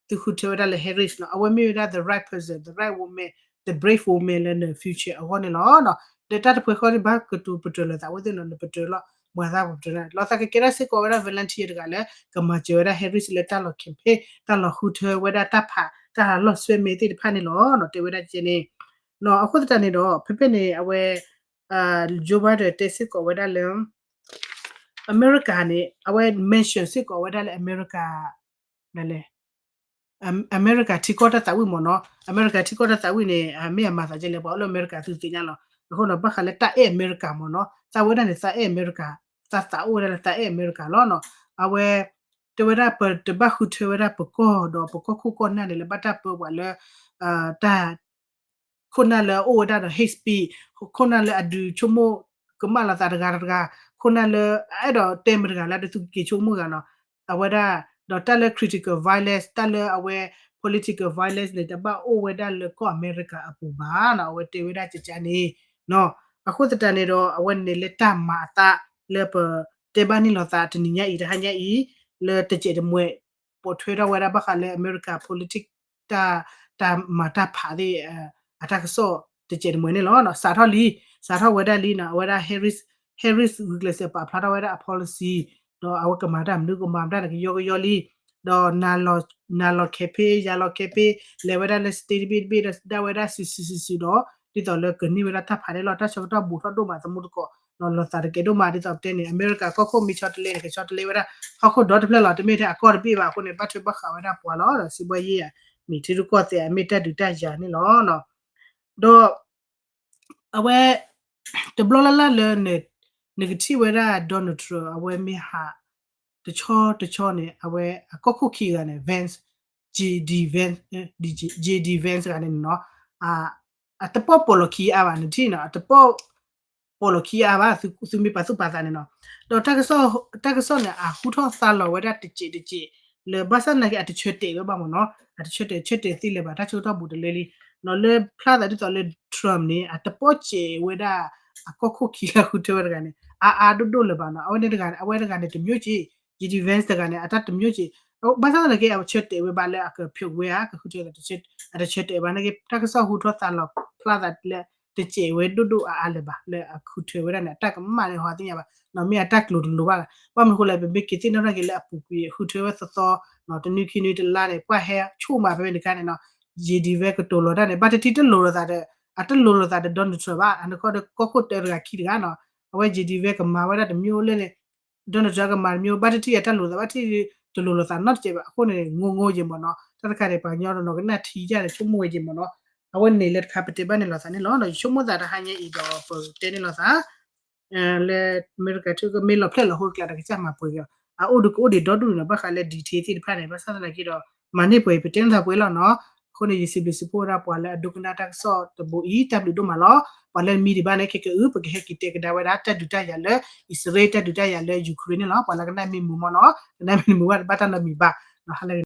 သုဃုထၢဝဲဒၣ်လၢ Harris နီၤ. အဝဲမ့ၢ်ဝဲဒၣ် the right person, the right woman, the brave woman လၢန future အဂီၢ်န့ၣ်လီၤ. ဒီးတၢ်တပှဲၤဃီဘၣ်ကတိၤပတြၢၤလၢသးဝဲသ့ၣ်နီၤ နပတြၢၤလီၤ မၤသးပတြၢၤလီၤ သးကကဲထီၣ်စ့ၢ်ကီးဝဲဒၣ် volunteer တဂၤလၢ ကမၤစၢၤဝဲဒၣ် Harris လၢတၢ်လီၤ campaign တၢ်လီၤဃုထၢဝဲဒၣ်တၢ်ဖး တၢ်လီၤဆွဲမဲသ့ၣ်တဖၣ်န့ၣ်လီၤ. တဲဝဲဒၣ်ကဲန့ၣ် အဃိသတးန့ၣ်ဒီး ဖဲဖဲန့ၣ် အဝဲ Joe Biden တဲစ့ၢ်ကီးဝဲဒၣ်လၢ အမဲရကၤန့ၣ် အဝဲ mention စ့ၢ်ကီးဝဲဒၣ်လၢအမဲရကၤ ဒ်လဲၣ် အမဲရကၤထံကီၢ်တၢ်သးဝံၣ်မ့ၢ်နီၤ, အမဲရကၤထံကီၢ်တၢ်သးဝံၣ်န့ၣ် မ့ၢ်အမၤသးဒ်လဲၣ် ပှၤအိၣ်လၢအမဲရကၤသုသ့ၣ်ညါလီၤ. အဃိဒီး ဘၣ်ဃးလၢတၢ်အဲၣ်အမဲရကၤမ့ၢ်နီၤ, သးဝဲဒၣ်န့ၣ် သးအဲၣ်အမဲရကၤ, သးသးအိၣ်ဝဲဒၣ်လၢသးအဲၣ်အမဲရကၤလီၤနီၤ. အဝဲ တဲဝဲဒၣ် ပတဘၣ်ဃုထၢဝဲဒၣ်ပကီၢ်ဒီးပကီၢ်ခိၣ်ကီၢ်နၢ်န့ၣ် လၢဘၣ်တၢ်ပၢပှၤလၢ တၢ် ခိၣ်နၢ်လၢအအိၣ်ဝဲဒၣ်ဒီး hate speech, ခိၣ်နၢ်လၢအဒုးဆိကမိၣ်ကမၣ်လိာ်သးတဂၤတဂၤ, ခိၣ်နၢ်လၢအအဲၣ်ဒိးတဲမတၤတဂၤလၢအဒုးသူၣ်က့ၤဆိကမိၣ်တဂၤနီၤ. အဝဲဒၣ် ဒီးတၢ်လၢ critical violence တၢ်လၢအဝဲ political violence န့ၣ် တဘၣ်အိၣ်ဝဲဒၣ်လၢကီၢ်အမဲရကၤအပူၤဘၣ်နီၤ, အဝဲတဲဝဲဒၣ်ကကန့ၣ်နီၤ. အဃိသတးန့ၣ်ဒီး အဝဲန့ၣ်လၢတၢ်မၤအသးလၢပတဲဘၣ်န့ၢ်လိာ်သးတနံၤညါအံၤ တဟါညါအံၤ လၢတစဲးတမှဲၤ ပိာ်ထွဲထီၣ်ဝဲဒၣ်ဘၣ်ဃးလၢအမဲရကၤ politics တၢ် တၢ်မၤတၢ်ဖးသ့ၣ် အတၢ်ကစီၣ်တစဲးတမှဲၤန့ၣ်လီၤ. စးထီၣ်လံ, စးထီၣ်ဝဲဒၣ်လံနီၤ, အဝဲဒၣ် Harris, Harris ဂုာ်ကျဲးစၢးပာ်ဖျါထီၣ်ဝဲဒၣ်အ policy ဒီးအဝဲကမၤတၢ်မနုၤကမၤတၢ်န့ၣ် ကယီကယီလံ, ဒီး နၤလီၤ campaign ယၤလီၤ campaign လဲၤဝဲဒၣ်လၢ state တဘ့ၣ်တဘ့ၣ်ဒီး ဒၣ်ဝဲဒၣ်စုာ်စုာ်စုာ်စုာ်ဒီး ဒ်သိးလၢကန့ၢ်ဝဲဒၣ်တၢ်ဖးန့ၣ်လီၤ. တၢ်ဆၢကတီၢ်ဘူးထီၣ်ဒိၣ်မးသမူတကိး ဒီးလိာ်သးတကဲဒိၣ်မး ဒ်သိးပတဲန့ၣ် အမဲရကၤကီၢ်ခိၣ်မ့ၢ်ဆီတလဲန့ၣ် ကဆီတလဲဝဲဒၣ် ဟီၣ်ခိၣ်ဒီတဖျၢၣ်လီၤ. တမ့ၢ်ထဲအကီၢ်တဘ့ၣ်ဘၣ်အဃိန့ၣ် ဘၣ်ထွဲဘၣ်ဃးဝဲဒၣ်ပှၤလီၤ. ဒီးစံးဘှီယ့ၢ်ယၤ မ့ၢ်ထံရူၢ်ကီၢ်သဲးအမ့ၢ်တၢ်ဒုးတၢ်ယၤန့ၣ်လီၤ. ဒီး အဝဲ တဘျီလၢ်လၢ်လၢ နကထံၣ်ဝဲဒၣ် Donald Trump အဝဲမ့ၢ်ဟး တဆီတဆီန့ၣ် အဝဲအကီၢ်ခိၣ်ခံဂၤန့ၣ် Vance, J D Vance, J D Vance တဂၤန့ၣ်နီၤ, အတပီၢ်ပိာ်လီၤခံအါဘၣ် နထံၣ်နီၤ, အတပီၢ်ပိာ်လီၤခံအါဘၣ် သုမ့ၢ်ပာ်သူၣ်ပာ်သးန့ၣ်နီၤ. ဒီးတၢ်ကစီၣ်န့ၣ် အဟူထီၣ်သါလီၤဝဲဒၣ်တစဲးတစဲး လၢဘၣ်ဆၣ်သနာ်က့ အတဆၢတဲာ်ဝဲဘၣ်မ့ၢ်နီၤ, အတဆၢတဲာ် ဆၢတဲာ်သ့လၢၤဘၣ် တၢ်ဆၢကတီၢ်ဘူးတလၢလံနီၤ. လၢဖျါသးဒ်သိးလၢ Trump န့ၣ် အတပီၢ်စဲးဝဲဒၣ် အကီၢ်ခိၣ်ခံလၢဃုထၢဝဲတဂၤန့ၣ် အါအါဒိၣ်ဒိၣ်လၢၤဘၣ်နီၤ. အဝဲန့ၣ်တဂၤန့ၣ် အဝဲတဂၤန့ၣ် တမျိုးစ့ၢ်, J D Vance တဂၤန့ၣ် အတၢ်တမျိုးစ့ၢ်. ဘၣ်ဆၣ်သနာ်က့ အဆၢတဲာ်ဝဲဘၣ်လၢအကဖျိးဝဲဧါ ကဃုထၢသး အတဆၢတဲာ်ဘၣ်နာ်က့ တၢ်ကစီၣ်ဟူထီၣ်သါလီၤဖျါသးလၢ တစဲးဝဲဒိၣ်ဒိၣ်အါအါလၢၤဘၣ် လၢအဃုထၢဝဲဒၣ်န့ၣ် အတၢ်ကမၣ်န့ၣ် ဟီသ့ၣ်ညါဘၣ်နီၤ, မ့ၢ်အတၢ်ကျိၤတလိၤဘၣ်လၢၤ. ဘၣ်မနုၤအဃိလဲၣ် ပမ့ၢ်က့ၤသ့ၣ်နီၣ်ထီၣ်က့ၤလၢအပူၤကွံာ် ဃုထၢဝဲသီသီနီၤ, တနွံခံနွံတလါန့ၣ် ပှၤဟဲဆိကမိၣ်ဖဲန့ၣ်တခါန့ၣ်နီၤ, J D Vance ကတိၤလီၤတၢ်န့ၣ် ဘၣ်တထံၣ်တလိၤလိာ်သးဒီး အတလိၤလိာ်သးဒီး Donald Trump ဘၣ်, အန့ၣ်ခီဒီးကီၢ်ခိၣ်တၢတဂၤခံတဂၤနီၤ, အဝဲ J D Vance ကမၤဝဲဒၣ်တမျိုးလၢန့ၣ် Donald Trump ကမၤတမျိုး ဘၣ်တထံၣ်အတၢ်လိၤသး ဘၣ်တထံၣ်တလိၤလိာ်သးနီတစဲးဘၣ်. အဃိန့ၣ် ငိငိယဲၢ်မ့ၢ်နီၤ, တၢ်တခါန့ၣ် ပှၤကညီတနီၤကနၣ်ထံယဲၢ်န့ၣ် ဆိကမိၣ်ဝဲယဲၢ်မ့ၢ်နီၤ, အဝဲန့ၣ်လၢတခါပတဲဘၣ်န့ၣ်လိာ်သးန့ၣ်လီၤ. ဒီးယဆိကမိၣ်သးတဟါညါအံၤဒီးပတဲန့ၣ်လိာ်သး လၢအမဲရကၤထံကီၢ် မ့ၢ်လီၤဖျဲၣ်လီၤဟိတကျါဒီး ကစၢ်မၤပှဲၤက့ၤအီၤ, အအိၣ်ဒီးကအိၣ်ဒံးဒီဒူၣ်န့ၣ်နီၤ, ဘၣ်ဃးလၢ detail သ့ၣ်တဖၣ်န့ၣ် ဘၣ်ဆၣ်သနာ်က့ဒီး မၤန့ၢ်ပှဲၤအံၤ ပတဲန့ၢ်သးပှဲၤလီၤနီၤ. အဃိန့ၣ် ယစံးဘျုးစံးဖှိၣ်ဝဲဒၣ်ပှၤလၢအဒိကနၣ်တၢ်ကစီၣ်တဘိအံၤ တၢ်ဘျုးဒိၣ်မးလီၤ. ပှၤလၢမံဒံးဘၣ်န့ၣ် ခဲကအု ပကဟဲက့ၤတဲကဒါဝဲဒၣ် တၢ်ဒုးတၢ်ယၤလၢ အံၣ်စရ့လး တၢ်ဒုးတၢ်ယၤလၢ Ukraine န့ၣ်လီၤ. ပှၤလၢကနၣ်မ့ၢ်မုာ်မ့ၢ်နီၤ, ကနၣ်မ့ၢ်မုာ်ဘၣ် ဘၣ်တၢ်နီတမံၤဘၣ်နီၤ.